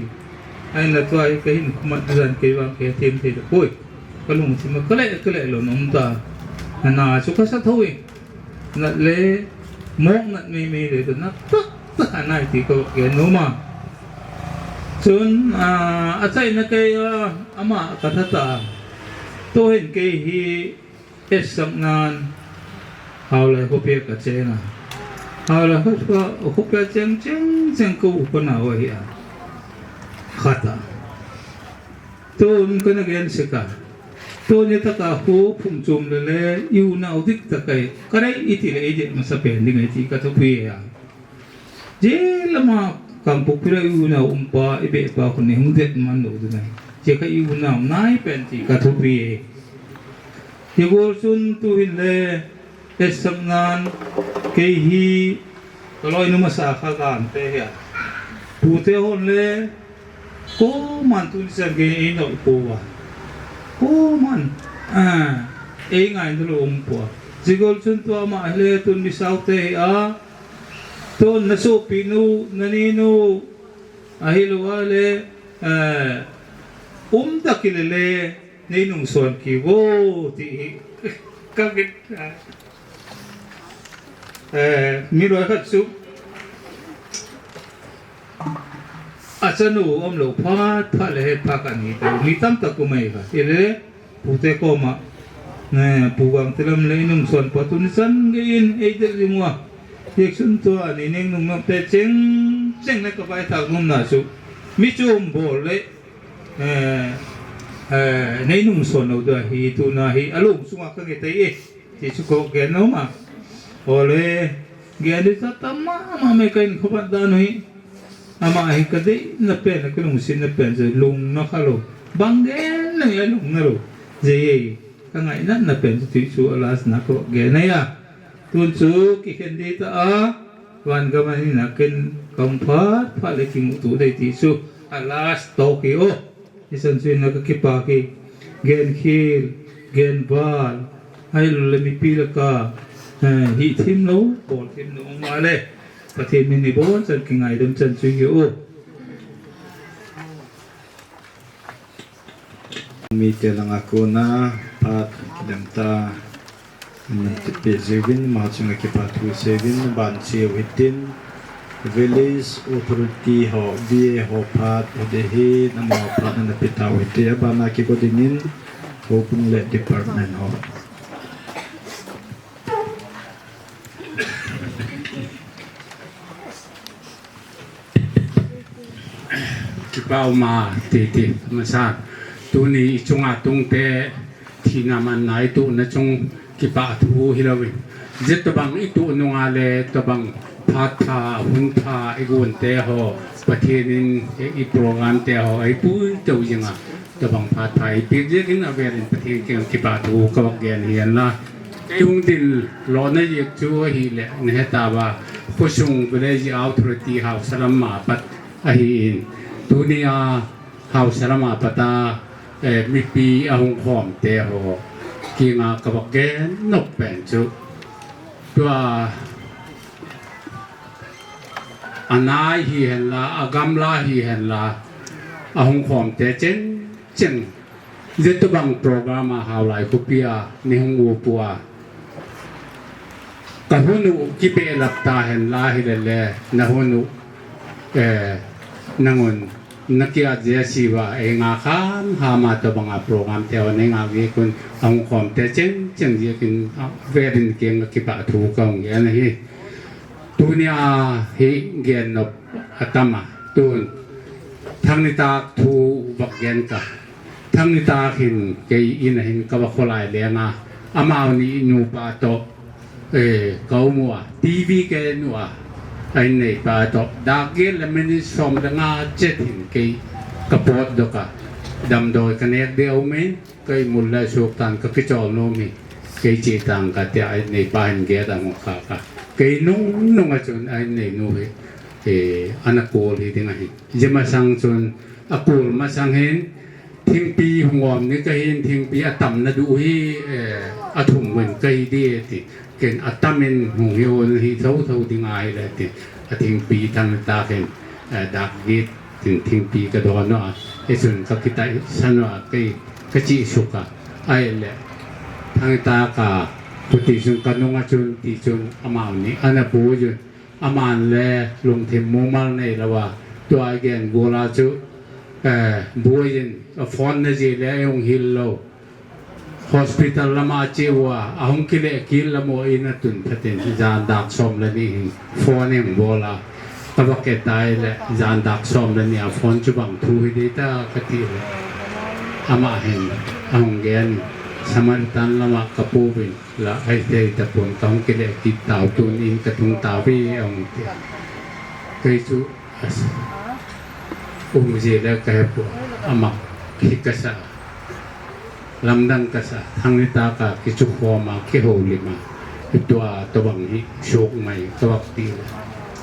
Ai na tua ka hin kumat zan ke vang ke thim thei da poi. Ka lung chima ka le, ka le lo nom ta. Ana chu ka sa thoi. Nat le, mok nat mei mei le, nat tak tak anai ti ka va gen nom a. Chun, a, achaina kei a, ama ka tha ta. Tuhin kei hi, S. Samnan, Haolai khopi a ka cheng a. Haolai khopi a, khopi a cheng, cheng, cheng ka u ka nau ahi a. Khat a. Tun ka na gen sek a. Tun ni taka khu phung chom le le, i unau dik takai. Ka rei i ti le i det masa pen ding ai ti ka thupi a. Je lama Kangpokpi le i unau um pa, i beh pa khu ni hung det man lo du nai. Je ka i unau nai pen ti ka thupi e. Hi gol chun tuhin le, S. Samnan, kei hi, ka loi nu masa kha kan te hi a. Pu te hon le, koman tun chan kei ei nol ko va. Koman, a, ei ngai nol um po. Hi gol chun tua ma le tun mi sau te hi a. Tun na sopi nu, na ni nu, ahi lo a le, a, um ta ki le le, Nei nung son ki vo ti hi. Ka git, eh, mi loi khat chu. Achanu um lo phat, phat le het phat kan ni te. Mi tam tak ku mai ka. Ile, pu te koma. Ne, pu gang te lam le nung son pa tun san ge in, ei te ri mua. Yek sun tua, ni neng nung nop te cheng, cheng le ka bai tak nung na chu. Mi chu um bol le. Eh, eh, nei nung son lo da hi, tuna hi, alung sunga ka nge tai e, ti chu ko gen nom a. Ole, gen di ta ta ma, ma me ka in khobat dan hi. Ama hi ka dei na pen, ka lungset na pen, je lung na kha lo. Bang gen na ya lung na lo. Je ye, ka ngai na na pen, ti chu alas na ko gen na ya. Tun chu kikhen ding ta a, van gam a hin a ken kam phat phat le kimuto ding ti chu a last talk hi o. Hisan chu in a ka kipa ki gen khel, gen val, ahilou le mipi laka, eh, hithim lou, bolthim lou um a le. Pathen min i bol chan kingaidam chan chu hi o. Mite langa kona phat kidem ta, min tipi jiuvin, ama chunga kipa thu seuvin, ban cheu hitin, Village Authority ho, V A ho phat, ode hi, ama phat na pita hiti, abana kigo dingin, houbung le department ho. Kipa um a, ti, ti, masa. Tuni i chunga tungte, thina manna i tuh na chung kipa thu hi lo in. Zia tabang i tuh nunga le tabang phat pha, hun pha, i gun te ho, Pathen in i, i program te ho, i pui teu zinga. Tabang phat pha i pik ziakin a velin Pathen kiang kipa thu ka vak gen hi an la. Tung din lo na ziak chu ahi le na he ta va. Khosung Village Authority Hausa lam ma pat ahi in. Tuni a Hausa lam a pat a, eh, mipi a hung khom te ho. Kinga ka vak gen nok pen chu. Tua A nai hi hen la, a gamla hi hen la, a hung khom te cheng cheng. Zia tabang program a Haolai khopi a, ni hung upu a. Ka hun u kipe lap ta hen la hi le le, na hun u, eh, nangun Nakia jeh a siva, ei nga kham kham a tobanga program te ho nei nga ve kun, ahung khom te cheng cheng jeh kin, a, velin keng a kipa thu kahung gen ahi. Tunia hi gen nop atam a, tun Thangnitak thu vak gen ka. Thangnitak hin kei in a hin ka va kholai leng a, amau ni nupa toh, eh, ka um ua, T V ka en ua, a inneipa toh, dak get le minute som le nga chet hin kei ka potdoh a, damdoi ka nek ding a um in, ka imut le suk tan ka kichol nom hi, kei che tang ka tia, a inneipa hin get a hung kha ka. Kei nung nung a chun a inneinu hi, eh, ana kol hi ding ahi. Jeh masang chun a kol masang hin, thingpi hung om ni ka hin, thingpi a tamna duh hi, eh, a thum uvin ka hi di ti. Ken a tam in hung hi un hi tho tho ding ahi le ti. A thingpi Thangnitak hin, eh, dak get tin thingpi ka don a. Hichun ka kitaisan a kei ka chi suk a. Ahile Thangnitak a, kuti chun ka nung a chun ti chun amau ni ana pu chun. Aman le lungthim mumal nei lou a, tua gen gol a chu, eh, buai in, a phone na jih le ei hung hil lou. Hospital lama che ua, ahung kile kit lam u in a tun phatin, jan dak som le ni hin phone in bol a, ka va ke tai le, jan dak som le ni a phone chu bang thu hi dei ta ka ti le. Ama hin, ahung gen, Samaritan lama ka pu vin. La, ai te ta pon ka hung kile kit tau, tun in ka tung tau ve a hung ti. Kei chu, as, um jeh le ka he pon, ama, hi ka sa, lamdang ka sa, Thangnitak a kichu khom a, kihoulim a, tua tobang hi, suk mai, ka vak ti le.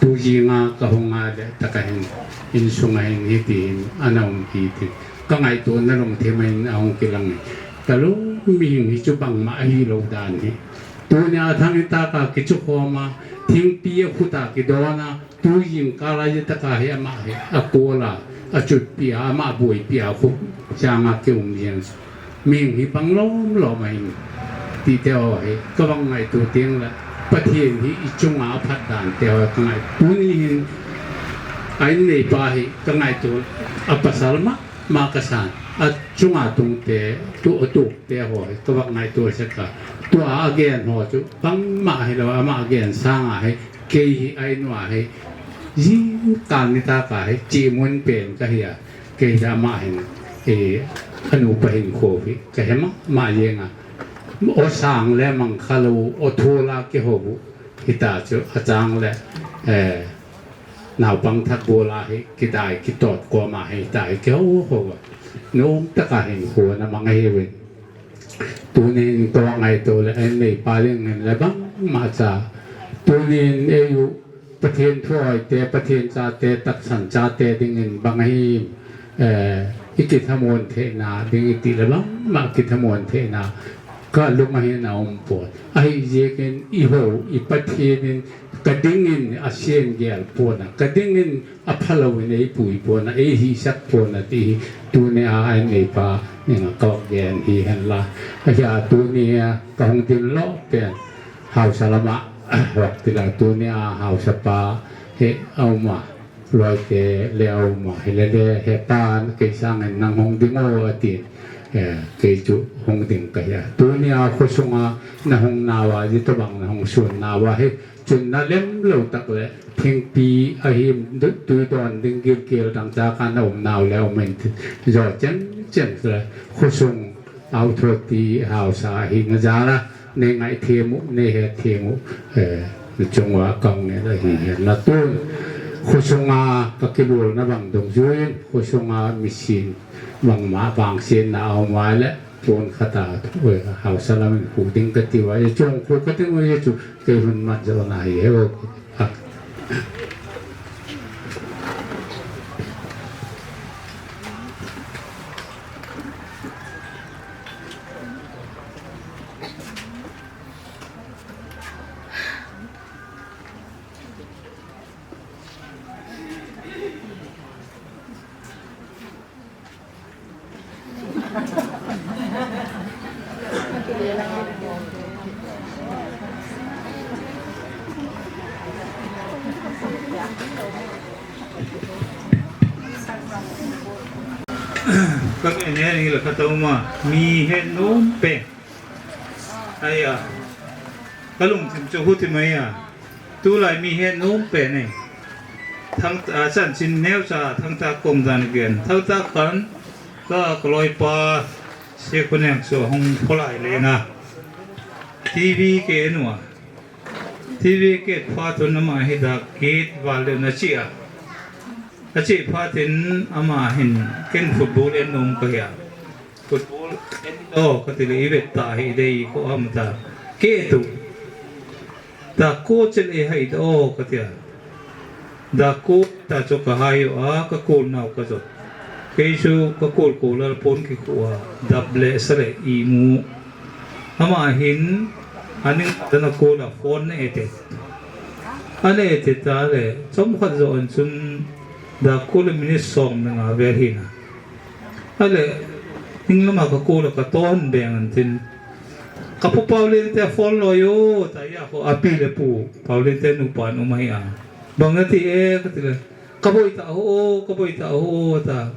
Tu jing a ka hung a le, ta ka hin, insung a hin hiti hin, ana um hi ti. Ka ngaito na lungthim a hin, ahung kilang hi. Ka lung mihing hi chu bangma ahi lou dan hi. Tunia Thangnitak a kichu khom a, thingpi a khut a kidon a, tu jingkah lai jeh tah a hi ama hi, a kol a, a chutpi a, ama buaipi a khu, chang a kium jeng. Mihing hi bang lom lom ahi. Ti te ho hi, ka bang ngaito teng le, Pathen hi i chunga a phat dan te ho ka ngai. Tuni hin, a inneipa hi, ka ngaito, a pasal ma, ma ka san, a chunga tung te, tu, tu te ho hi, ka bang ngaito sek a. Tua a gen ho chu, bangma hi lou, ama gen sang a hi, kei hi a in ua hi, jingkah ni tah a hi, chi mun pen ka hi a, kei hi ama hin, eh, a nupa hin kho hi, ka he ma, ma jeng a. O sang le mang kha lou, o thol a kihou, hita chu, a chang le, eh, Naupang thak bol a hi, kidai, kitot koma hi, tai, kihou, hou a. Nom tah a hin khu na mang ahi uvin. Tunin ka ngaito le, a inneipa ding hin le bangma cha. Tunin ei u Pathen thu hoi te, Pathen chate, tahsan chate ding in bang ahi, eh, i kithamuan theina ding i ti le bangma kithamuan theina. Ka lung a hin a um pon. Ahi jeh in i hou, i Pathen in ka ding in a sen gel pon a, ka ding in a phalou in ei pui pon a, ei hisak pon a ti hi, tunia a inneipa, ning a ka gen hi hen la. Ahi a tunia ka hung ding lou pen, hausa lama, vak ti la tunia hausa pa, he a um a. Loi te le a um a, hi le le, he pa, kei sang in nang hung ding o, a ti. Eh, kei chu hung ding ka hi a. Tunia khosunga na hung nau a, hitobang na hung sun nau a hi. Chun na lem lou tah le, thingpi a him, tu, tui don ding gilkel dang cha ka na um nau le um in ti. Jo chen chen le, khosung authority hausa hi na jal a. Nei ngaithem u, nei hethem u, eh, na chung uva ka hung ngen ahi hen la tun. Khosunga ka kilolna bang dungjuiyin, khosunga misin bangma vangsetna a um uva le, pon khat a, eh, hausa lam in khu ding ka ti uva, eh, chung khu ka ding uva, eh, chu kei hun mat jo na hi he o. Ah. Ka ngen ngen ni la ka tau ma, mi het nom pen. Ai a. Ka lungthim chu huti mai a. Tulai mi het nom pen e. Thang, a, chanchin neocha Thangta kom dan gen. Thangta khan ka, ka loipa Sekhunem chu hung pholai le na. T V ke nua. T V ke phat un ama hi dak kit val le na chi a. A chi phat in ama hin ken football en nom ka hia. Football en do ka ti le i vet ta hi dei ko am ta. Ke tu. Dak ko chel e hai do ka ti a. Dak ko ta chu ka hai u a ka kol nau ka jot. Kei chu ka kol kol a pon ki khu a dap le sa le i mu. Ama hin aning tana kol a phone na e te. Ane te ta le, chomkhat jo an chun dak ko le minute som na nga vel hi na. Ale, ning lama ka ko le ka ton beng an tin. Ka pu Paulin te phone lo yo, ta ya ko api le pu, Paulin te nu pan umai a. Bang na ti e, ka ti le, ka boi ta ho, ka boi ta ho, ta.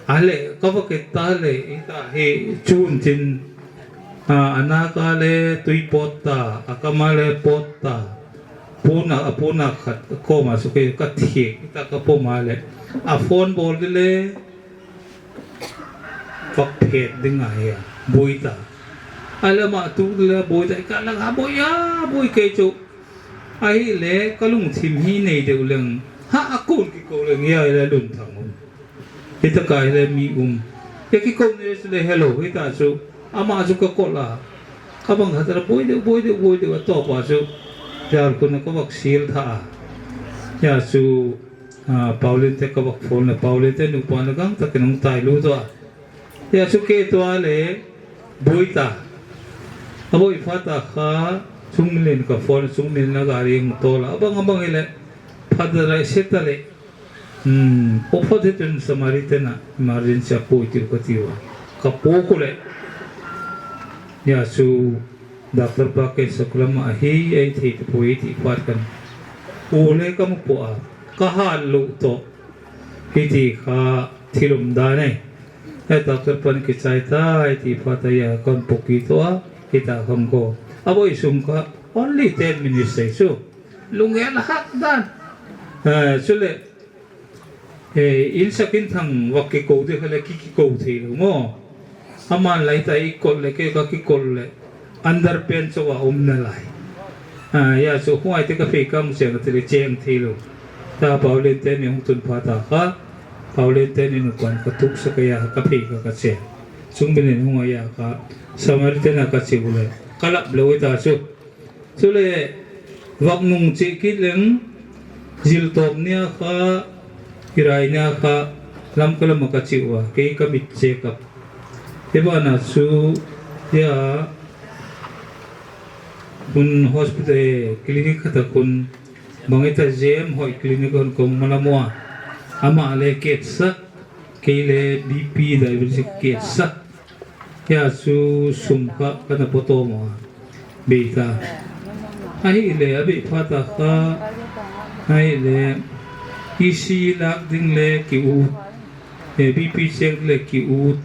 Ale, ka va ke ta le, i ta he, chun tin. A, ana ka le, tui pot ta, a ka ma le pot ta. Puna, a puna khat koma su ke ka thiek, ta ka poma le. A phone bol di le, vak phet ding a hia, boi ta. A le ma tu di le, boi ta, ka lang ha boi a, boi kei chu. A hi le, ka lungthim hi nei deu leng, ha a kun ki ko leng, ya le lun thang um. Hita kai le mi um. Ke ki ko ne su le hello, hita su. Ama su ka ko la. Ka bang hata boi deu, boi deu, boi deu, a to pa su. Jar ko na ka vak sil tha. Ya su, a, Paulin te ka vak phone le, Paulin te nu pa na gang ta ke nung tai lu to a. Ya su ke to a le, boi ta. A boi pha ta kha, sung min ka phone, sung min na gari mu to la. A bang, a bang le, pha da le, se ta le. Hmm, opposite in Samaritan a emergency a poi tiu ka tiu a. Ka po ko le. Ya su doctor pa ke saklam a hi ai thei te poi ti pat kan. U le ka mu po a. Ka ha lo to. Hi ti kha thilum da ne. Ai doctor pan ki chai ta ai ti pa ta ya kan po ki to a. Hi ta kham ko. A boi sum ka only ten minutes sai su. Lung el hak dan. Eh, su le. Eh, in sakin thang vak ki ko de kha le ki, ki ko thei lo mo. Aman lai ta i kol le ke ka ki kol le. Underpant chu a um na lai. Ah, ya chu huai te ka phei kam cheng te le cheng thei lo. Ta Paulin te ni hung tun pha ta kha. Paulin te ni nu pan ka tuk sa ka ya ka phei ka ka cheng. Chung bin hung ya ka. Samaritan a ka cheu le. Ka lap lo ta chu. Chule, vak nung che kit leng, jil tom nia kha, irai nia kha, lam ka lam ka cheu a, kei ka mit che kap. Te ba na su, ya, kun hospital, clinic khat a kun, bang ita jem hoi clinic kun kong mala mo a. Ama le ketsa, kei le B P diabetes ketsa. Hia chu sum kha kana poto ma. Bei ta. Ahi le, a bei pha ta kha. Ahi le, E C lak ding le ki u. E, B P check le ki u.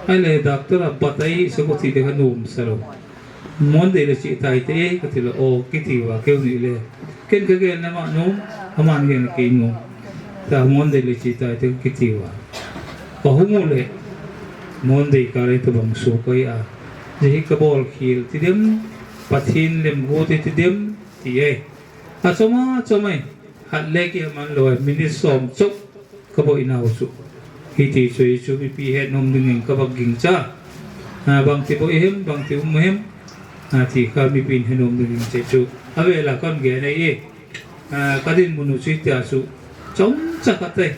Ahi le, doctor a batai sa ko ti de ka nom sa lo. Monday le chi tai te, ka ti le, o, ki ti wa, keu ni le. Ken ka gen na ma nom, aman gen na kei nom. Ta Monday le chi tai te, ki ti wa. Ka hung u le, Monday ka le tu bang su ko ya. Ji hi ka bol khil ti dem, Pathin lem go ti ti dem, ti e. A choma, choma e. Hat le ki man lo e, minute som chok. Ka boi nau chu. Hiti chu, chu mipi het nom dingin ka vak ging cha. Ha, bang ti boi hem, bang ti um hem. Ha, ti kha mipin het nom dingin che chu. A vela kon gen ai e. Ha, ka dinmun u chu tia chu. Chomcha ka te.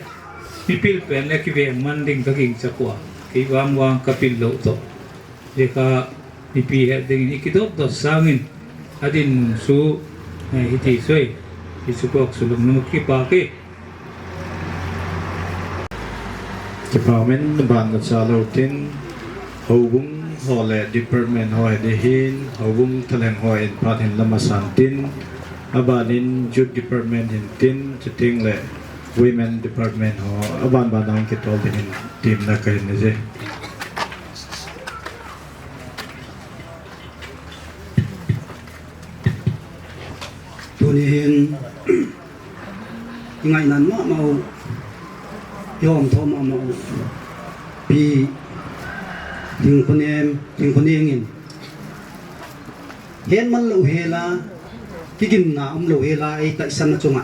Mipil pen le kiveng man ding ka ging cha kwa. Kei vang vang ka pil lo to. Lekha mipi het dingin i kidot dot sangin a dinmun chu, eh, hiti chu e. Hi chu kok chu lungnom kipa ke. Kipa men ban na cha lo tin, houbung ho le department ho he ding hin, houbung thalheng ho in phat hin lama san tin, a ban in youth department hin tin, chuteng le women department ho, a ban ban dang kitol ding hin. Timna kahin nei je. Tuni hin i ngaina mama u, i hom tho mama u, Pi Thingkhonem, Thingkhoneng in hetman lou hela, kigimna umlou hela, ei taisan na chunga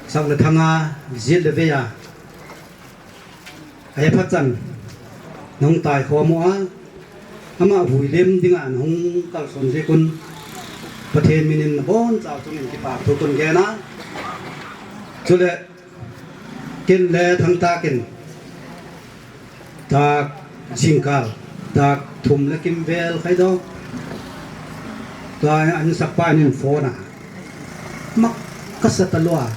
sak le thanga, jil le vei a Ahi phat chan, nahung taikhom u a, ama vui lem dinga nahung kalson jeh un, Pathen min in nabonchau chungin kipa thu kahin gen a. Chule, ken le Thangtak in, tak jingkal, tak thum le kim vel khai dong. Tua an sakpa in phone a. Mak kasa talou a.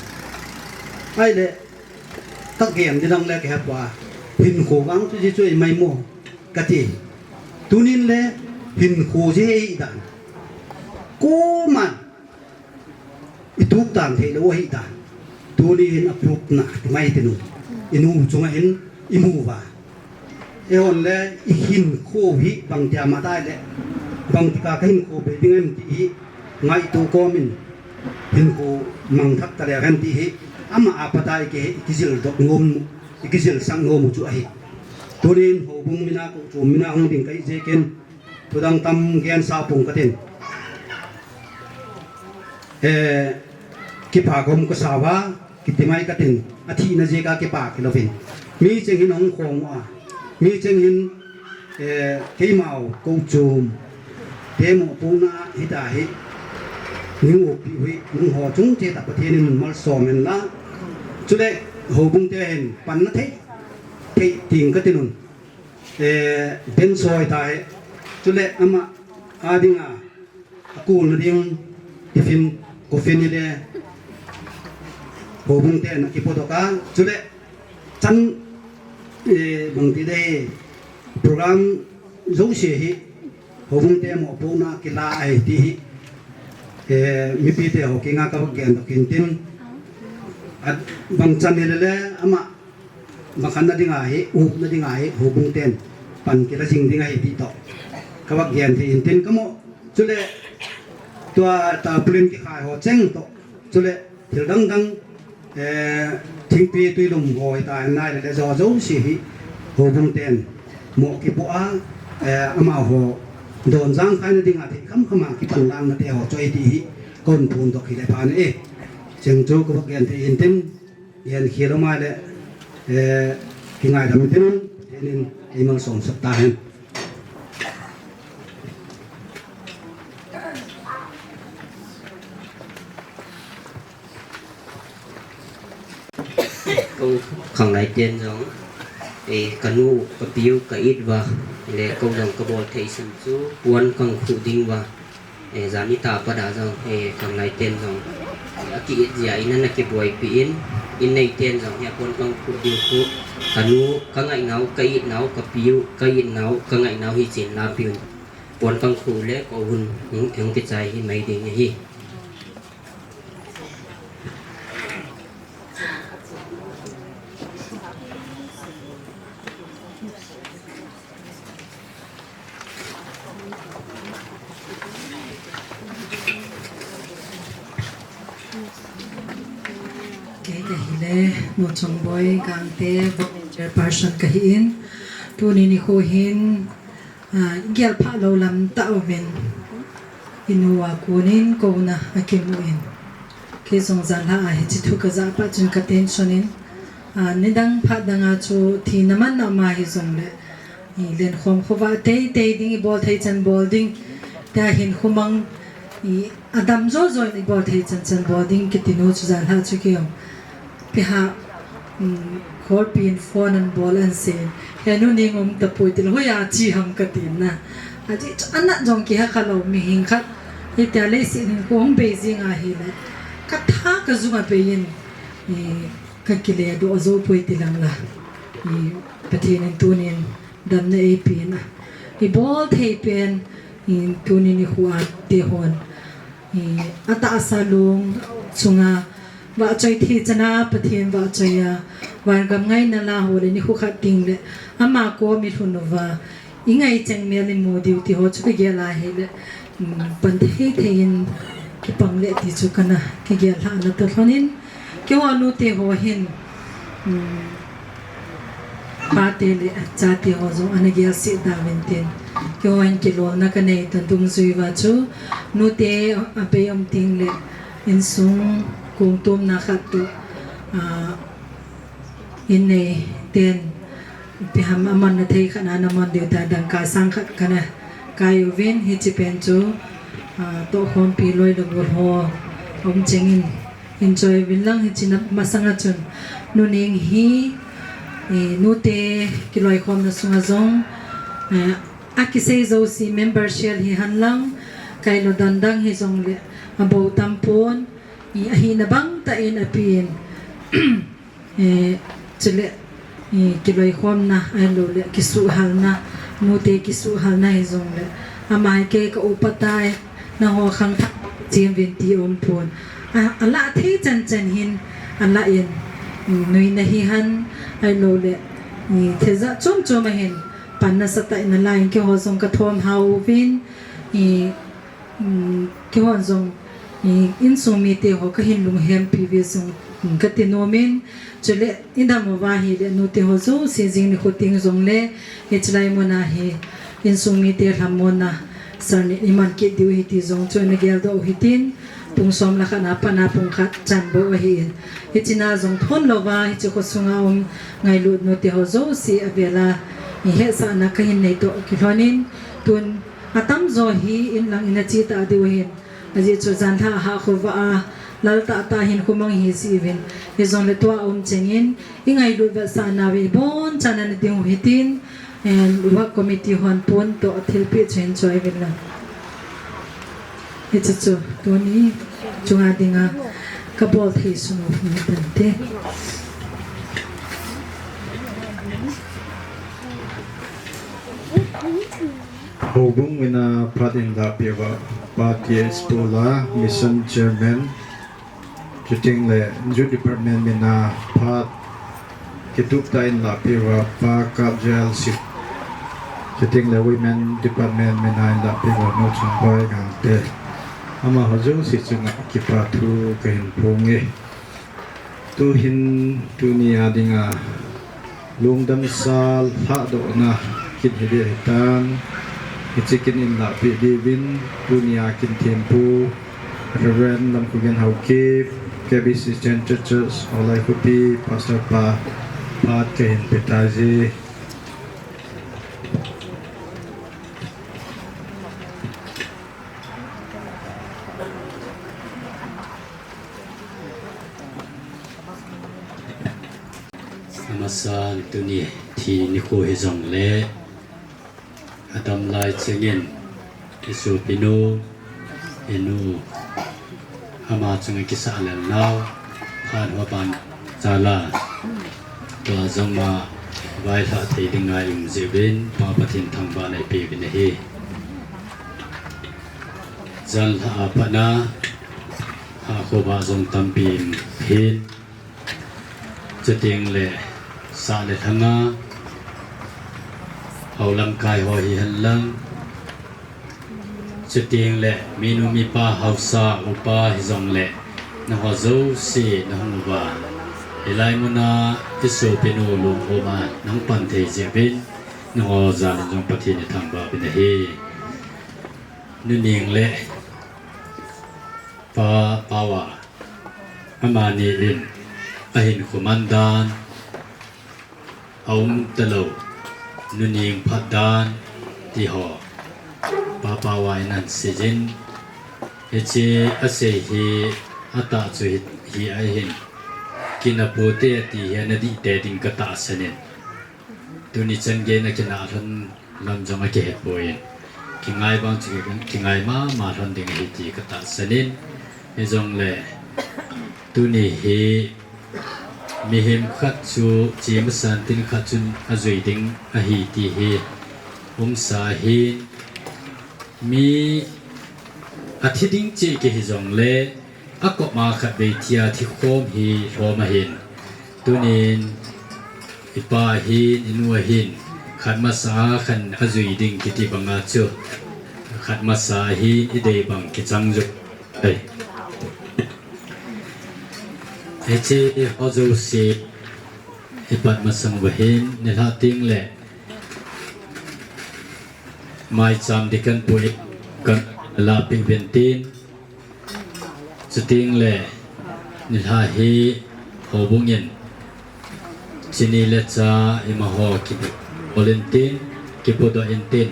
Ahile, Ka gen ding lang le ka hepua, hinkho vang chu ji chu ei mai mo, kati. Tunin le hinkho ji hi dan. Koman i tup dan thei lou hi dan. Tuni hin a proof na ti mai tinu. I nu chunga hin i mu uva. Eihon le i hinkho hi bang tia ma tai le, bang tika ka hinkho be ding em ti hi ngaito komin hinkho mangthah ta le hen ti hi ama a pat a i ki, i kijil dok nom, i kijil sak nom u chu ahi. Tunin houbung mina, kochom mina hung ding ka hi jeh in, thudang tam gen sa pong katin. Eh, kipa gom kasa uva, kiti mai katin, athina jeh a kipa kilouvin. Mi cheng hin hung khom uva. Mi cheng hin, eh, keima u kochom te mopohna hita hi. Nung u pi hui, nung ho chung te ta Pathen in malsom hen la. Chule, houbung te hin, panna thei, thei ting katinun. Eh, ben soi ta hi. Chule, ama, a dinga, a kulna ding, tiffin, coffee ni le, houbung te na kipodoh a, chule, chan, eh, bang ti dei, program jouse hi, houbung te mopohna kila ahi ti hi, eh, mipi te ho kinga ka va gen doh kin tin, a, bang chan ni le le, ama, Bang khat na dinga hi, upna dinga hi, houbung ten pan kila jing ding ahi ti toh. Ka va gen thei in tin ka mo. Chule, tua tarpaulin kikhai ho cheng toh. Chule, thil dang dang, eh, thingpi tuilum ho hi ta nai le le jo jouse hi, houbung ten mo kipoh a, eh, amaho don jang khaina dinga thei kham kham a kipan lang na te ho choi ti hi, kon phun toh hi le pha na e. Cheng chu ka va gen thei in tin, Gen khel lou mai le, eh, kingaidam tin, tin in ei malsom sak ta hen. Ko khanglai ten jong, eh, ka nu, ka piu, ka it uva, le ko jong ka bol thei san chu, puan kang khu ding uva. Eh, jani tah a pat a jong, eh, khanglai ten jong, eh, a ki-it jeh a in ana kiboipi in, in nei ten jong, eh, puan kang khu ding khu, ka nu, ka ngainau, ka itnau, ka piu, ka itnau, ka ngainau hi chen lapiu. Puan kang khu le ko hun, hung, hung kichai hi mai ding ahi. Kei ka hile, Nu Chongboi Gangte, Board Chairperson ka hi in, tuni nikho hin, ah, gel pha lou lam tah uvin, i nu a konin kouna a kimu in. Kei jong jan lha a hiche thu ka ja phat chun ka tension in, ah, nidang phat dang a chu thina man na ma hi jong le, i lenkhom khovah teitei ding, i bol thei chan bol ding, tia hin khomang, i adam jo jo in i bol thei chan chan bol ding kiti nu chu jan lha chu kei jong. Pi ha, um, kholpi in phone an bol an sei in. He nu ning um tapoi ti le, hoiya che ham ka tin na. Ajeh chu anat jong kihe kha lou mi hing khat. Hitia leiset hin kong bei jing ahi le. Ka tha ka jung a bei in, eh, ka kile doh jou poi ti lang la. Eh, Pathen in tunin damna ei pe na. I bol thei pen, eh, tunin i khu a te hon. Eh, a tahsa lung chunga vahchoi thei chan a Pathen vahchoi a, Vanggam ngaina la ho le nikho khat teng le ama kom i lhun uva, i ngai cheng mel i mu diu ti ho chu ka gel a hile, um, pan thei thei in kipang le ti chu kana kigel lhah na toh lhon in, keiho nute ho hin, um, pate le chate ho jong ana gel sih da uvin tin, keiho hin kilolna ka nei ta dungjui uva chu, nute abei um teng le insung kongtumna khat toh, ah, in nei ten, ipi ham aman na thei khat na na man diu ta dangka sang khat kana kai uvin, hiche pen chu, ah, tohkhompi loi le gol ho um cheng in enjoy uvin lang, hiche na masang a chun Nuning hi, eh, nute kiloikhomna sunga jong, eh, akisei jouse member share hi hen lang, kailou dan dang hi jong le abou tam pon, i ahina bang tah in apen, eh, chule, eh, kiloikhomna ahilou le kisuhhalna, nute kisuhhalna hi jong le, ama hi kei ka upa tai, nangho khangthah chem uvin ti um pon. A, alah thei chan chan hin alah in, mm, nuina hi hen ahilou le, mm, thil jat chom chom a hin pan nasatah in alah in keiho jong ka thom hao uvin, i, mm, keiho jong, i, insung mite ho ka hin lunghempi uve jong, mm, ka ti nom in, chule i dam uva hile nute ho jouse jing nikho teng jong le, hiche lai mun a hi insung mite lhamonna sar ni i man kit diu ahi ti jong chu na geldoh u hitin, pung som le khat na pat na pung khat chan bou ahi in. Hiche na jong thon louva, hiche kho sunga um ngailut nute ho jouse avel a, i hetsahna ka hin nei toh kilhon in, tun atamjo hi in lang in ache ta diu ahin. Ajeh chu janhi a Hakhovah a lal tahtah hin khomang hi jeh uvin. Hijong le tua um cheng in, i ngailut vetsahna uva i bonchan a na ding u hitin, eh, work committee hon pon toh thilpeh chu hin choi uvin lang. Hiche chu, tuni chunga dinga ka bol thei sung u hi tante. Houbung mina phat in lahpeh uva, Pa T S Paul a Mission Chairman, chuteng le Youth Department mina phat kitup tah in lahpeh uva, Pa Kapjal Sip, chuteng le Women Department mina in lahpeh uva, Nu Chungbai Gangte, amaho jouse chunga kipa thu kahin phong e. Tuhin tuni a dinga lungdamsa lhadohna kit hi ding ahitan, hiche kin in lahpeh diuvin tuni a kin thempu Reverend Lamkhogen Haokip, K B C Central Church, Holaikhopi, Pastor pa phat kahin pe tai je. Amasan tuni thi nikho hijong le, atam lai chengin, i sopinu, i nu, ama chunga kisah lelnau, phat ho ban chala, tua jong ma vailhah thei dinga i um jeh uvin, Pa Pathen thangvahna i pe uvin ahi. Janhi a pat na, Hakhovah jong tampi in hin, chuteng le sah le lhanga, hou lamkai ho hihen lang, chuteng le minu mipa haosa upa hijong le, nangho jouse nahung uva, hilai mun a i sopinu lungkhom a nahung pan thei jeh uvin, nangho jal in jong Pathen i thangvah uvin ahi. Nu Ning le Pa Paova, amani in ahinkho man dan, aum talou, Nu Ning phat dan, ti ho, Pa Paova in ahin seijin, hiche asei hi atah chu hi, hi ahin, kin apoute ati hi ana dih te ding ka tahsan in. Tuni chan gei in akinah lhon lam jong akihepoi. Kingai vang chu kingai mama lhon ding ahi ti ka tahsan in. Hijong le, tuni hi mihem khat chu chemasan tin khat chun ajui ding ahi ti hi umsa ahin, mi athi ding cheh kihijong le, akop a khatvei thi a thikhom hi lhom ahin. Tunin Ipa ahin, inu ahin, khat masa a khat ajui ding kiti banga chu, khat masa ahin, idei bang kichang ju. Ei. Hiche ho jouse, ipat masang uva hin, nilhah teng le, maicham deacon pu in, kan la ping pen tin, Chuteng le, nilhah hi houbung in, chini le cha imaho kibol in tin, kipodoh in tin,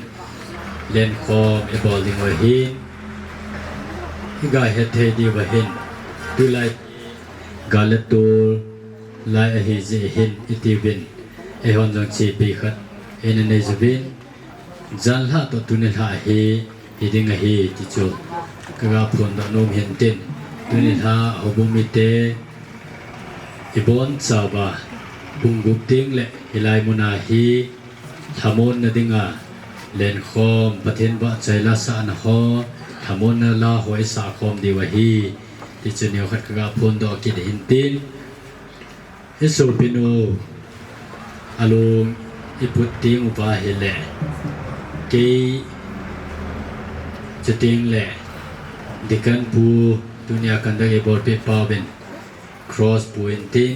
lenkhom ibol ding uva hin, iga het thei diu ahin, tulai gal le tol lai ahi jeh hin itiuvin, eihon jong chepi khat ina nei uvin, janlhah toh tuni lhah hi, hiding ahi ti chu kaga phondoh nom hin tin, tuni lhah houbung mite ibonchauva, pung gup teng le hilai muna hi lhamonna dinga lenkhom, Pathen vahchoi la sahna ho, lhamonna la ho isah khom diu ahi, ti chu neokhat kaga phondoh kit hin tin. Isopinu alung iput teng uva hile, kei chuteng le, deacon pu, tunia conduct eibolpeh pauvin, cross pu in tin,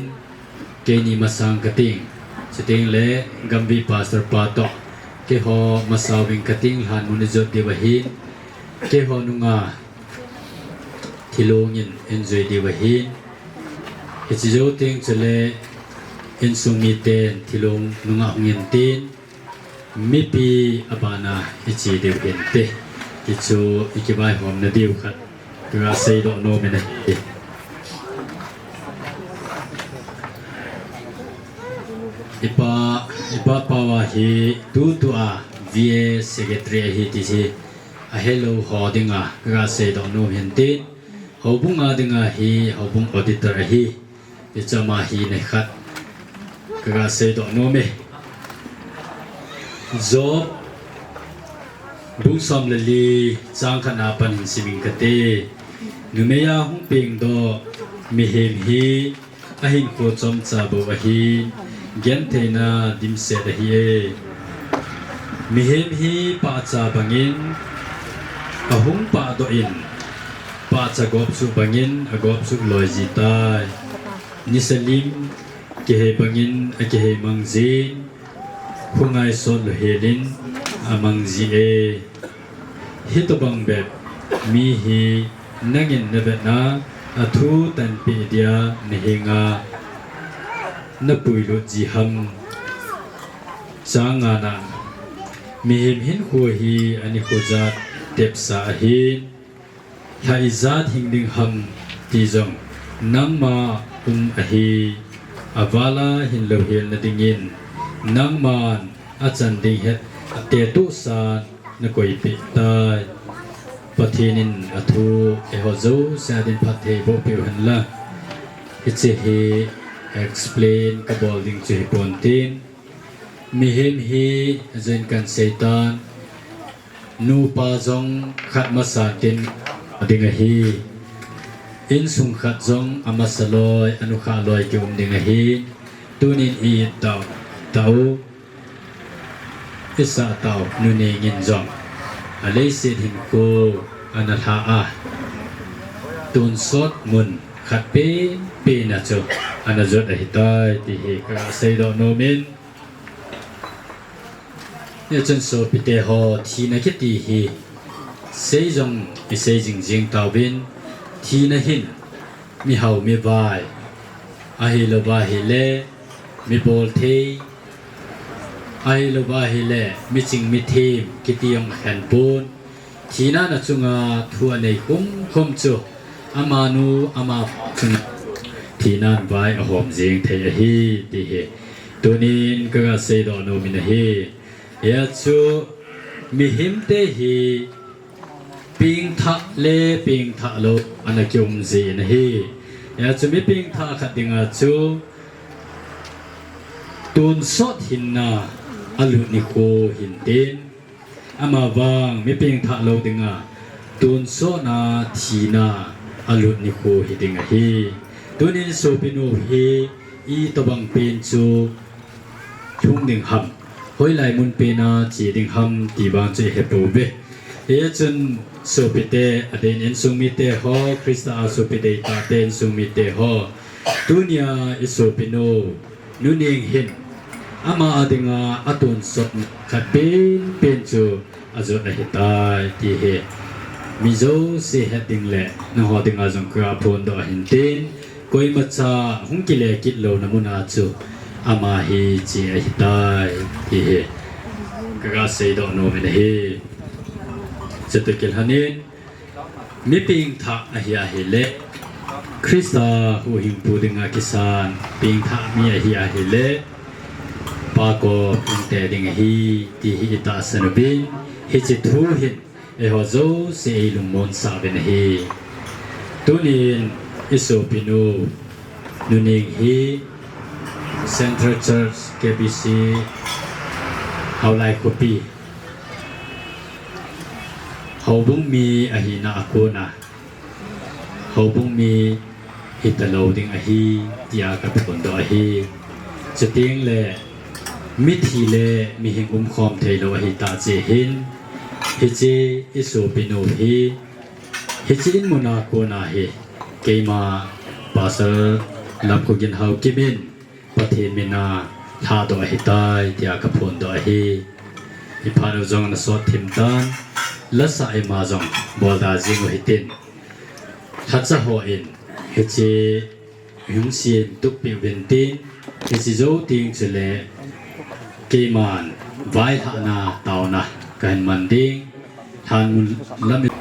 keini masang kating, chuteng le, Gamvih pastor pa toh, keiho masauvin kating lhan mun ijot diu ahin, keiho nunga, thilong in, injui diu ahin. Hiche jou teng chule, insung miten thilong nunga hung in tin, mipi abana iche diu hinte. Hichu ikivaihomna diu khat, kaga seidoh nom in ahi. Ipa, ipa pau a hi tutua V A secretary ahi ti hi ahelou ho dinga kaga seidoh nom hin tin, houbunga dinga hi houbung auditor ahi, hichu ama hi neokhat kaga seidoh nom e. Job bung som le li chang khatna pan hin sim ing kate. Numeiya hung pengdoh mihem hi ahinkho chomcha bou ahin, gentheina dimset ahi e. Mihem hi pahcha bangin ahung pahdoh in, pahcha gopsuh bangin agopsuh loi ji tai. Nisa lim kihei bangin akihei mang jin, khongai sot louhel in amang ji e. Hitobang bep mi hi nangin navetna, athu tanpeh dia nahenga napuilut ji ham. Chang ngana, mihem hinkho hi anikho jat tepsa ahin, lha ijat hing ding ham ti jong nangma um ahi. Avala hin louhelna dingin nangman achan ding het, atetohsan nakoipeh tai. Pathen in athu eiho jouse a din phatthei boh peh u hen lang. Hiche hi explain kabol ding chu hipon tin. Mihem hi ajeh in kan seitan. Nupa jong khat masa tin ding ahi. Insung khat jong amasa loi, anukhah loi kium ding ahi. Tunin i-it tau, tau. Isah tau, nuneng in jong aleiset hinkho ana lha a, tonsot mun khat penpen a chu ana jot ahitai, ti hi kaga seidoh nom in. Hichun sopite ho, thina kiti hi sei jong isei jing jing tauvin, thina hin mihao mivai, ahilouva ahile mibol thei, ahilouva ahile miching mithem kiti jong akhen pon. Thina'n achunga thu anei khum khum chu, amanu amapa chunga thina'n vai ahom jeng thei ahi, ti hi tunin kaga seidoh nom in ahi. Hia chu mihemte hi pengthah le pengthah lou ana kium jin ahi. Hia chu mi pengthah khat dinga chu tonsot hinna alut nikho hintin, amavang mi pengthah lou dinga tonsotna thina alut nikho hiding ahi. Tunin sopinu hi itobang pen chu lhung ding ham, hoilai mun pena che ding ham ti vang chu ihet pouve. Hichun sopite, adeh in insung mite ho, Christa a sopi deitahte insung mite ho, tunia isopinu Nuneng hin ama dinga atonsot khat penpen chu ajot ahitai ti hi mi jouse het ding le nangho dinga jong kaga phondoh ahin tin, koimacha hung kile kit louna muna chu ama hi che ahitai ti hi kaga seidoh nom in ahi. Chutoh kilhonin, mi pengthah ahi ahile, Christa huhhingpu dinga kisan pengthah mi ahi ahile, Pa kom hung te ding ahi ti hi itahsan uvin, hiche thu hin eiho jouse eilungmonsah uvin ahi. Tunin isopinu Nuneng hi Central Church K B C Haolai khopi houbung mi ahina a kona houbung mi hitalou ding ahi tia kaphondoh ahi. Chutengle mithi le mihing umkhom theilou ahitah jeh hin, hiche isopinu hi hiche inmuna kona hi keima Pastor Lamkhoginhao Kim in Pathen mina lhadoh ahitai tia kaphondoh ahi. Iphat u jong nasot thim tan, lasah ima jong bolda jing u hitin, lhacha hon hiche hung semtup peh uvin tin, hiche jou teng chule keiman vailhahna taona kahin man ding. Lhanmun lamin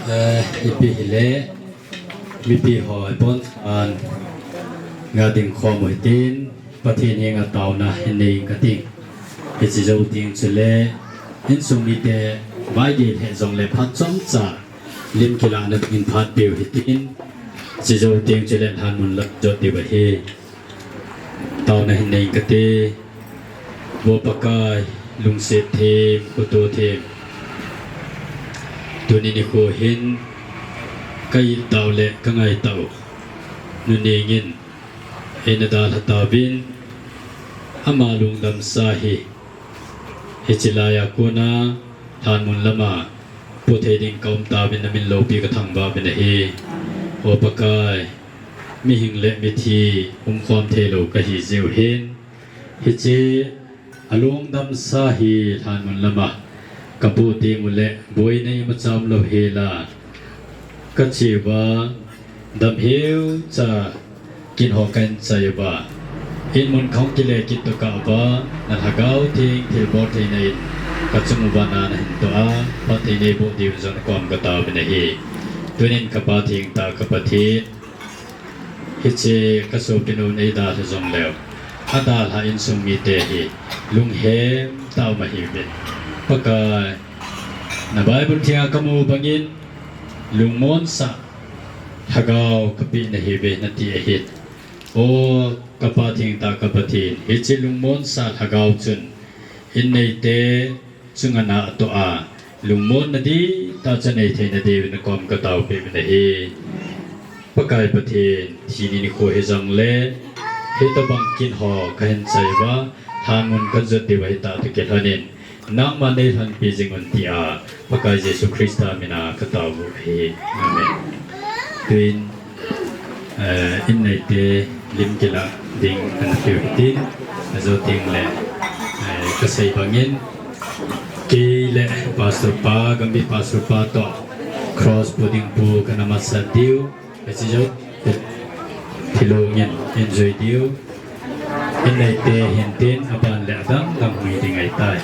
Eh, ipi hile, mipi ho ibon khan nga ding khom u hitin, Pathen henga taona hin nei ing kati. Hiche jou teng chule, insung mite vaigel hih jongle phat chomcha lim kilahna dingin phat peu hitin, hiche jou teng chule lhanmun la jot diu ahi. Taona hin nei ing kati. Vo Pakai, lungset them, khoto them. Tuni nikho hin ka it tau le ka ngai tau Nuneng in eina dalha tauvin, ama lungdamsa hi hiche laiya kona lhanmun lama po thei ding ka um tauvin, na min loupi ka thangvah uvin ahi. Vo Pakai, mihing le mithi umkhom theilou kahi jeh u hin, hiche alungdamsa hi lhanmun lama ka po teng u le boina imacha umlou hela ka che uva, damheucha kin ho ka inchai uva, inmun kahung kile kit tokah uva, na Lhagao Theng thilbol theina in Kachung uva na nahin toh a, phatthei neiboh diu jong nakom kataovin ahi. Tunin kapa thengtah ka Pathen, hiche kasopinu neidalha jongleu, adalhah insung mite hi lunghem tah a um ahiuvin. Pakai, na Bible thenga kamu bangin, lungmonsah lhagao kapeh nahiuve nati ahi. O kapa thengtah ka Pathen, hiche lungmonsah lhagao chun, inneite chunga natoh a, lungmonna dihtah chu anei theina diuvin nakom kataopeh uvin ahi. Pakai Pathen, thini nikho hijongle, hitobang kin ho kahin chai uva, lhanmun kajot diu ahitah toh kilhonin, nangman neilhonpi jing un tia, Pakai Jesu Christa mina kataovu ahi. Amen. Tuin, eh, inneite lim kilah ding ana peh u hitin, ajou tengle, eh, kasei bangin, kei le Pastor pa, Gambih Pastor pa toh, cross pu ding pu kana masat diu, hiche jou, thilong in enjoy diu, inneite hintin, aban le adang dang hung hi ding ahitai.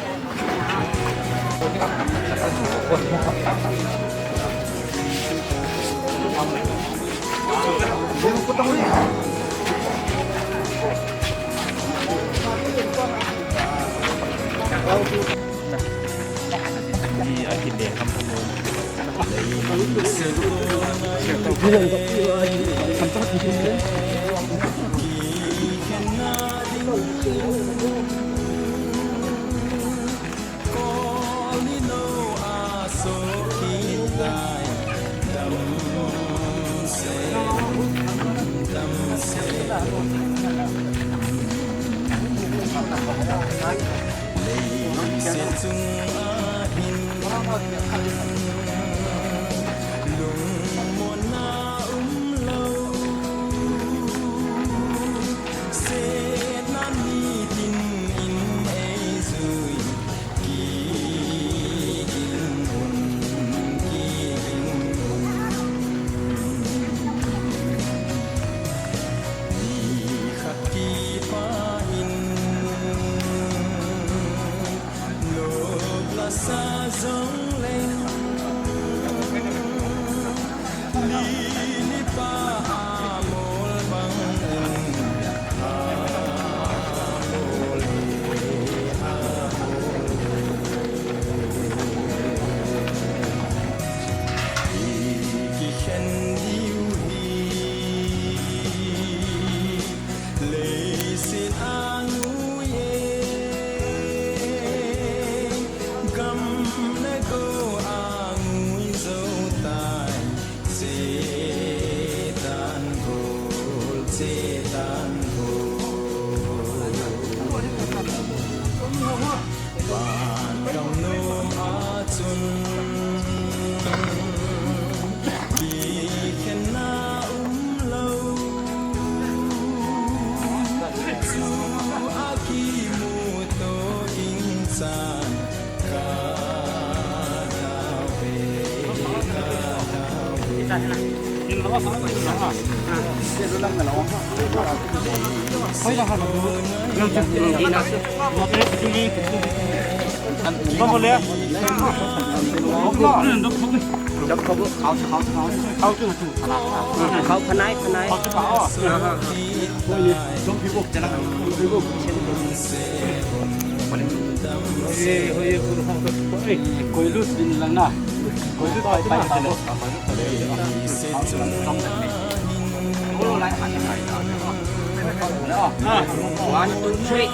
One, two, three.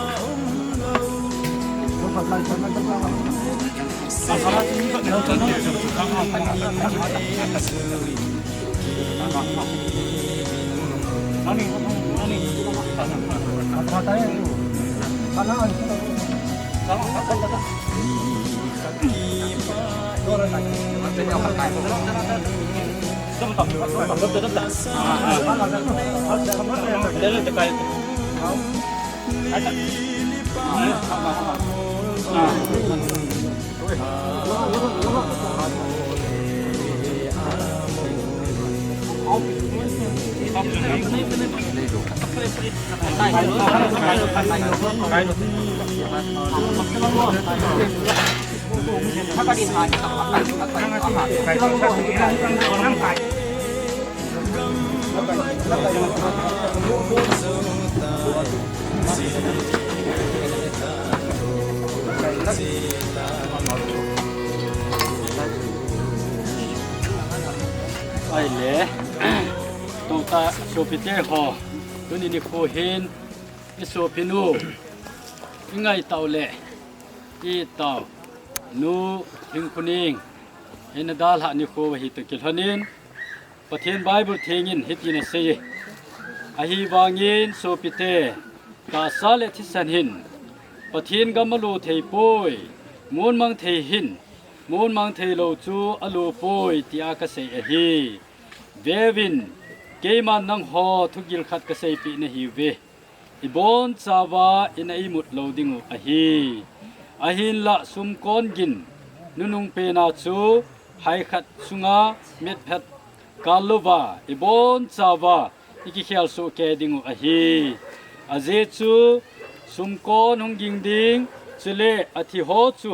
Ahile, tuta sopite ho, tuni nikho hin, i sopinu, i ngai tau le, i tau, nu, Lhingkhuning, eina dalhah nikho ahi toh kilhonin, Pathen Bible thengin hitin asei. Ahivangin sopite, tahsa le thisan hin Pathen gam alo thei poi, mun mang thei hin mun mang thei lou chu alo poi, tia kasei ahi. Veuvin, keiman nangho thugil khat kaseipeh nahiuve. Ibonchauva ina imut lou dingu ahi. Ahinlah sumkon gin nunung pena chu haikhat sunga mitphet kal louva ibonchauva ikikhel soh kei dingu ahi. Ajeh chu sumkon hung ging ding, chule athi ho chu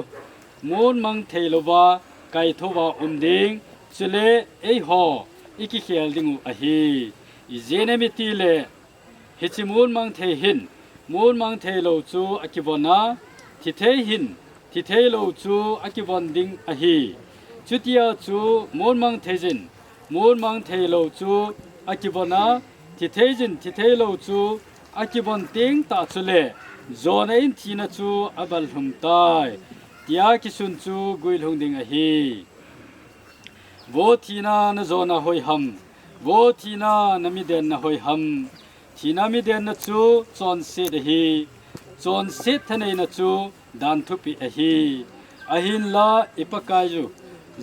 mun mang thei louva kaithouva um ding, chule eiho ikikhel dingu ahi. Ijeh inem itile, hiche mun mang thei hin mun mang thei lou chu akivon a, thi thei hin thi thei lou chu akivon ding ahi. Chutia chu mun mang thei jin mun mang thei lou chu akivon a, thi thei jin thi thei lou chu akivon teng tah chule, jona in thina chu abal lhung tai, tia kisun chu guilhung ding ahi. Vo thina, na jona hoi ham? Vo thina, na midenna hoi ham? Thina midenna chu chonset ahi. Chonset thaneina chu dan thupeh ahi. Ahinla i Pakaiyu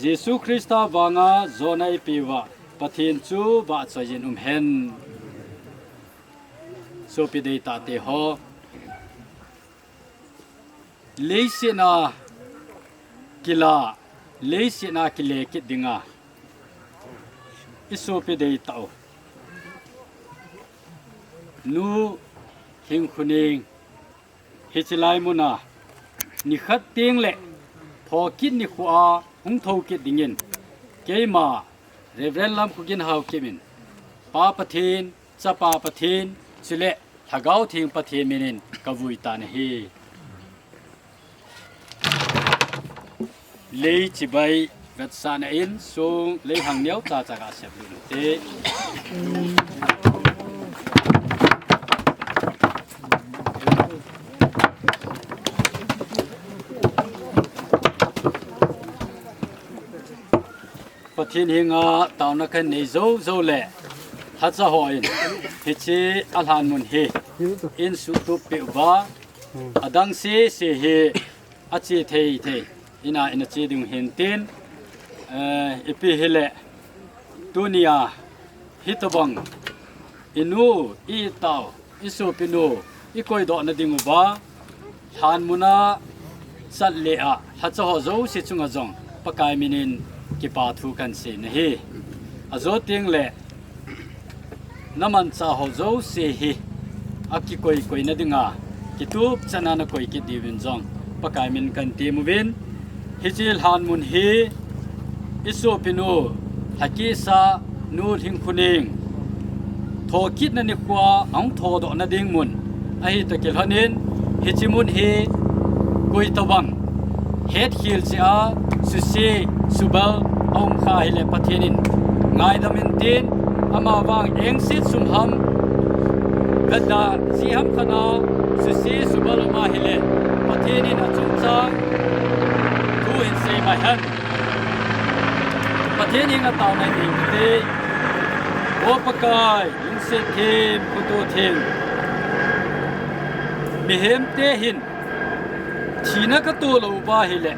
Jesu Christa vanga jona ipeuva Pathen chu vahchoiyin umhen. Sopi deitahte ho, leiset a kila, leiset a kile kit dinga i sopi deitah u, nu Lhingkhuning, hiche lai muna nikhat tengle thokit nikhoa hung thokit dingin, keima Reverend Lamkhogin Haokip in, Pa Pathen, Chapa Pathen, chule Lhagao Theng Pathen minin kavui tan ahi. Lei chibai vetsahna in song leihang neocha cha kaseplut ute. Pathen henga taona kanei jou jou le, lhacha hon hiche alhan mun hi in suhtup peh uva, adang sese hi ache thei thei ina ina che ding hintin, eh, ipi hile, tunia hitobang inu, itao, isopinu ikoidoh na ding uva, lhan muna chat le a lhacha ho jouse chunga jong Pakai minin kipa thu kahin sei nahi. Ajo tengle, namanchah ho jouse hi akikoi koina dinga kitup chana nakoi kit diuvin jong Pakai min kahin temuvin, hiche lhan mun hi isopinu, lhakisa nu Lhingkhuning thokitna nikhoa ahung thodoh na ding mun ahi toh kilhonin, hiche mun hi koitobang hetkhel cheh a suse subal aum kha hile Pathen in ngaidam intin, amavang engset sum ham, vetda ji ham khat a suse subal um ahile Pathen in achungchang thu hin sei mai hen. Pathen henga taona nei ute. O Pakai, lungset them, khuto them. Mihemte hin thina katoh lou uva hile,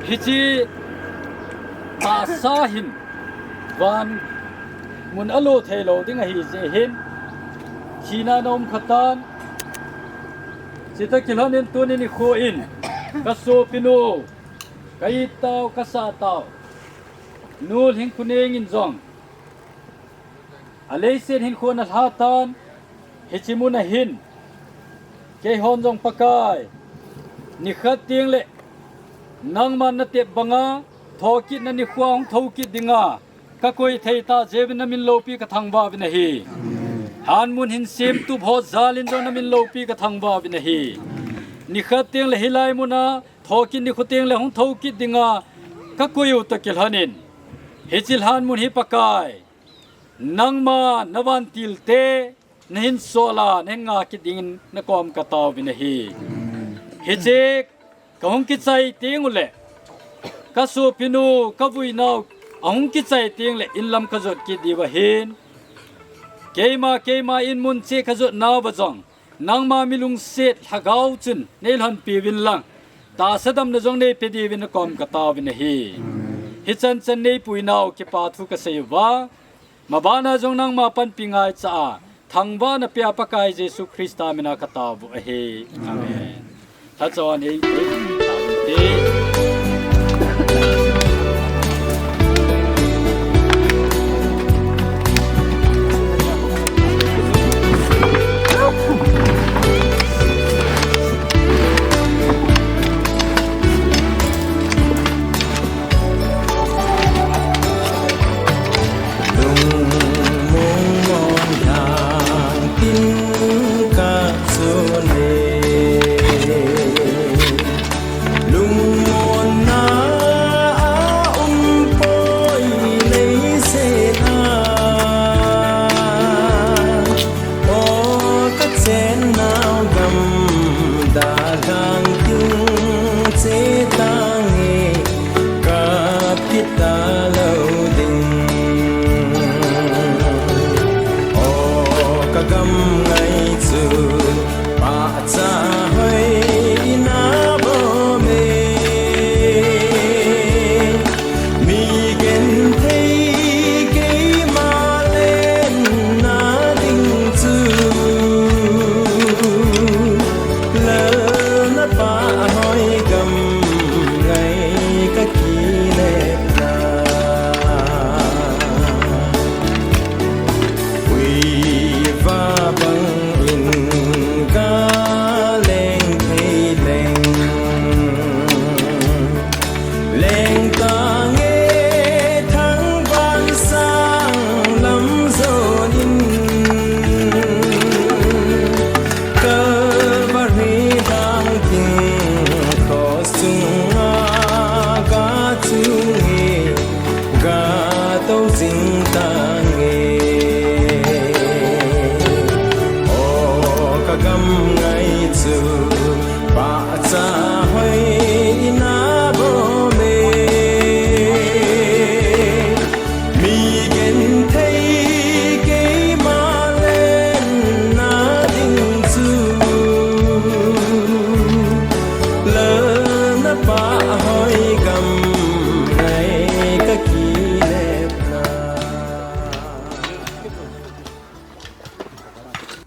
hiche tahsa hin van mun alo thei lou ding ahi jeh hin, thina na um khatan, chutoh kilhonin tuni nikho in kasopinu, ka-it tau, kasah tau, nu Lhingkhuning in jong aleiset hinkho ana lhatan, hiche muna hin keihon jong Pakai, nikhat tengle Nangman natep banga thokitna nikho hung thokit dinga kakoi thei tah jeh uvin namin loupi kathangvah uvin ahi. Lhanmun hin semtup ho jal in jong namin loupi kathangvah uvin ahi. Nikhat tengle hilai muna thokit nikho tengle hung thokit dinga kakoi u toh kilhonin, hiche lhanmun hi Pakai, nangma navantilte nahin sol a nahin nga kit dingin nakom kataovin ahi. Hiche kahung kichai tenguleh kasopinu, kavuinau ahung kichai tengleh inlam kajot kit diu ahin, keima, keima inmun cheh kajotnauva jong nangma milungset lhagao chun neilhonpiuvin lang, tahsa damna jong neipe diuvin nakom kataovin ahi. Hichan chan neipuinau kipa thu kaseiuva, mabana jong nangma panpi ngaicha a thangvahna pia Pakai Jesu Christa mina kataovu ahi. Amen. Lhachon ei, ei, ei,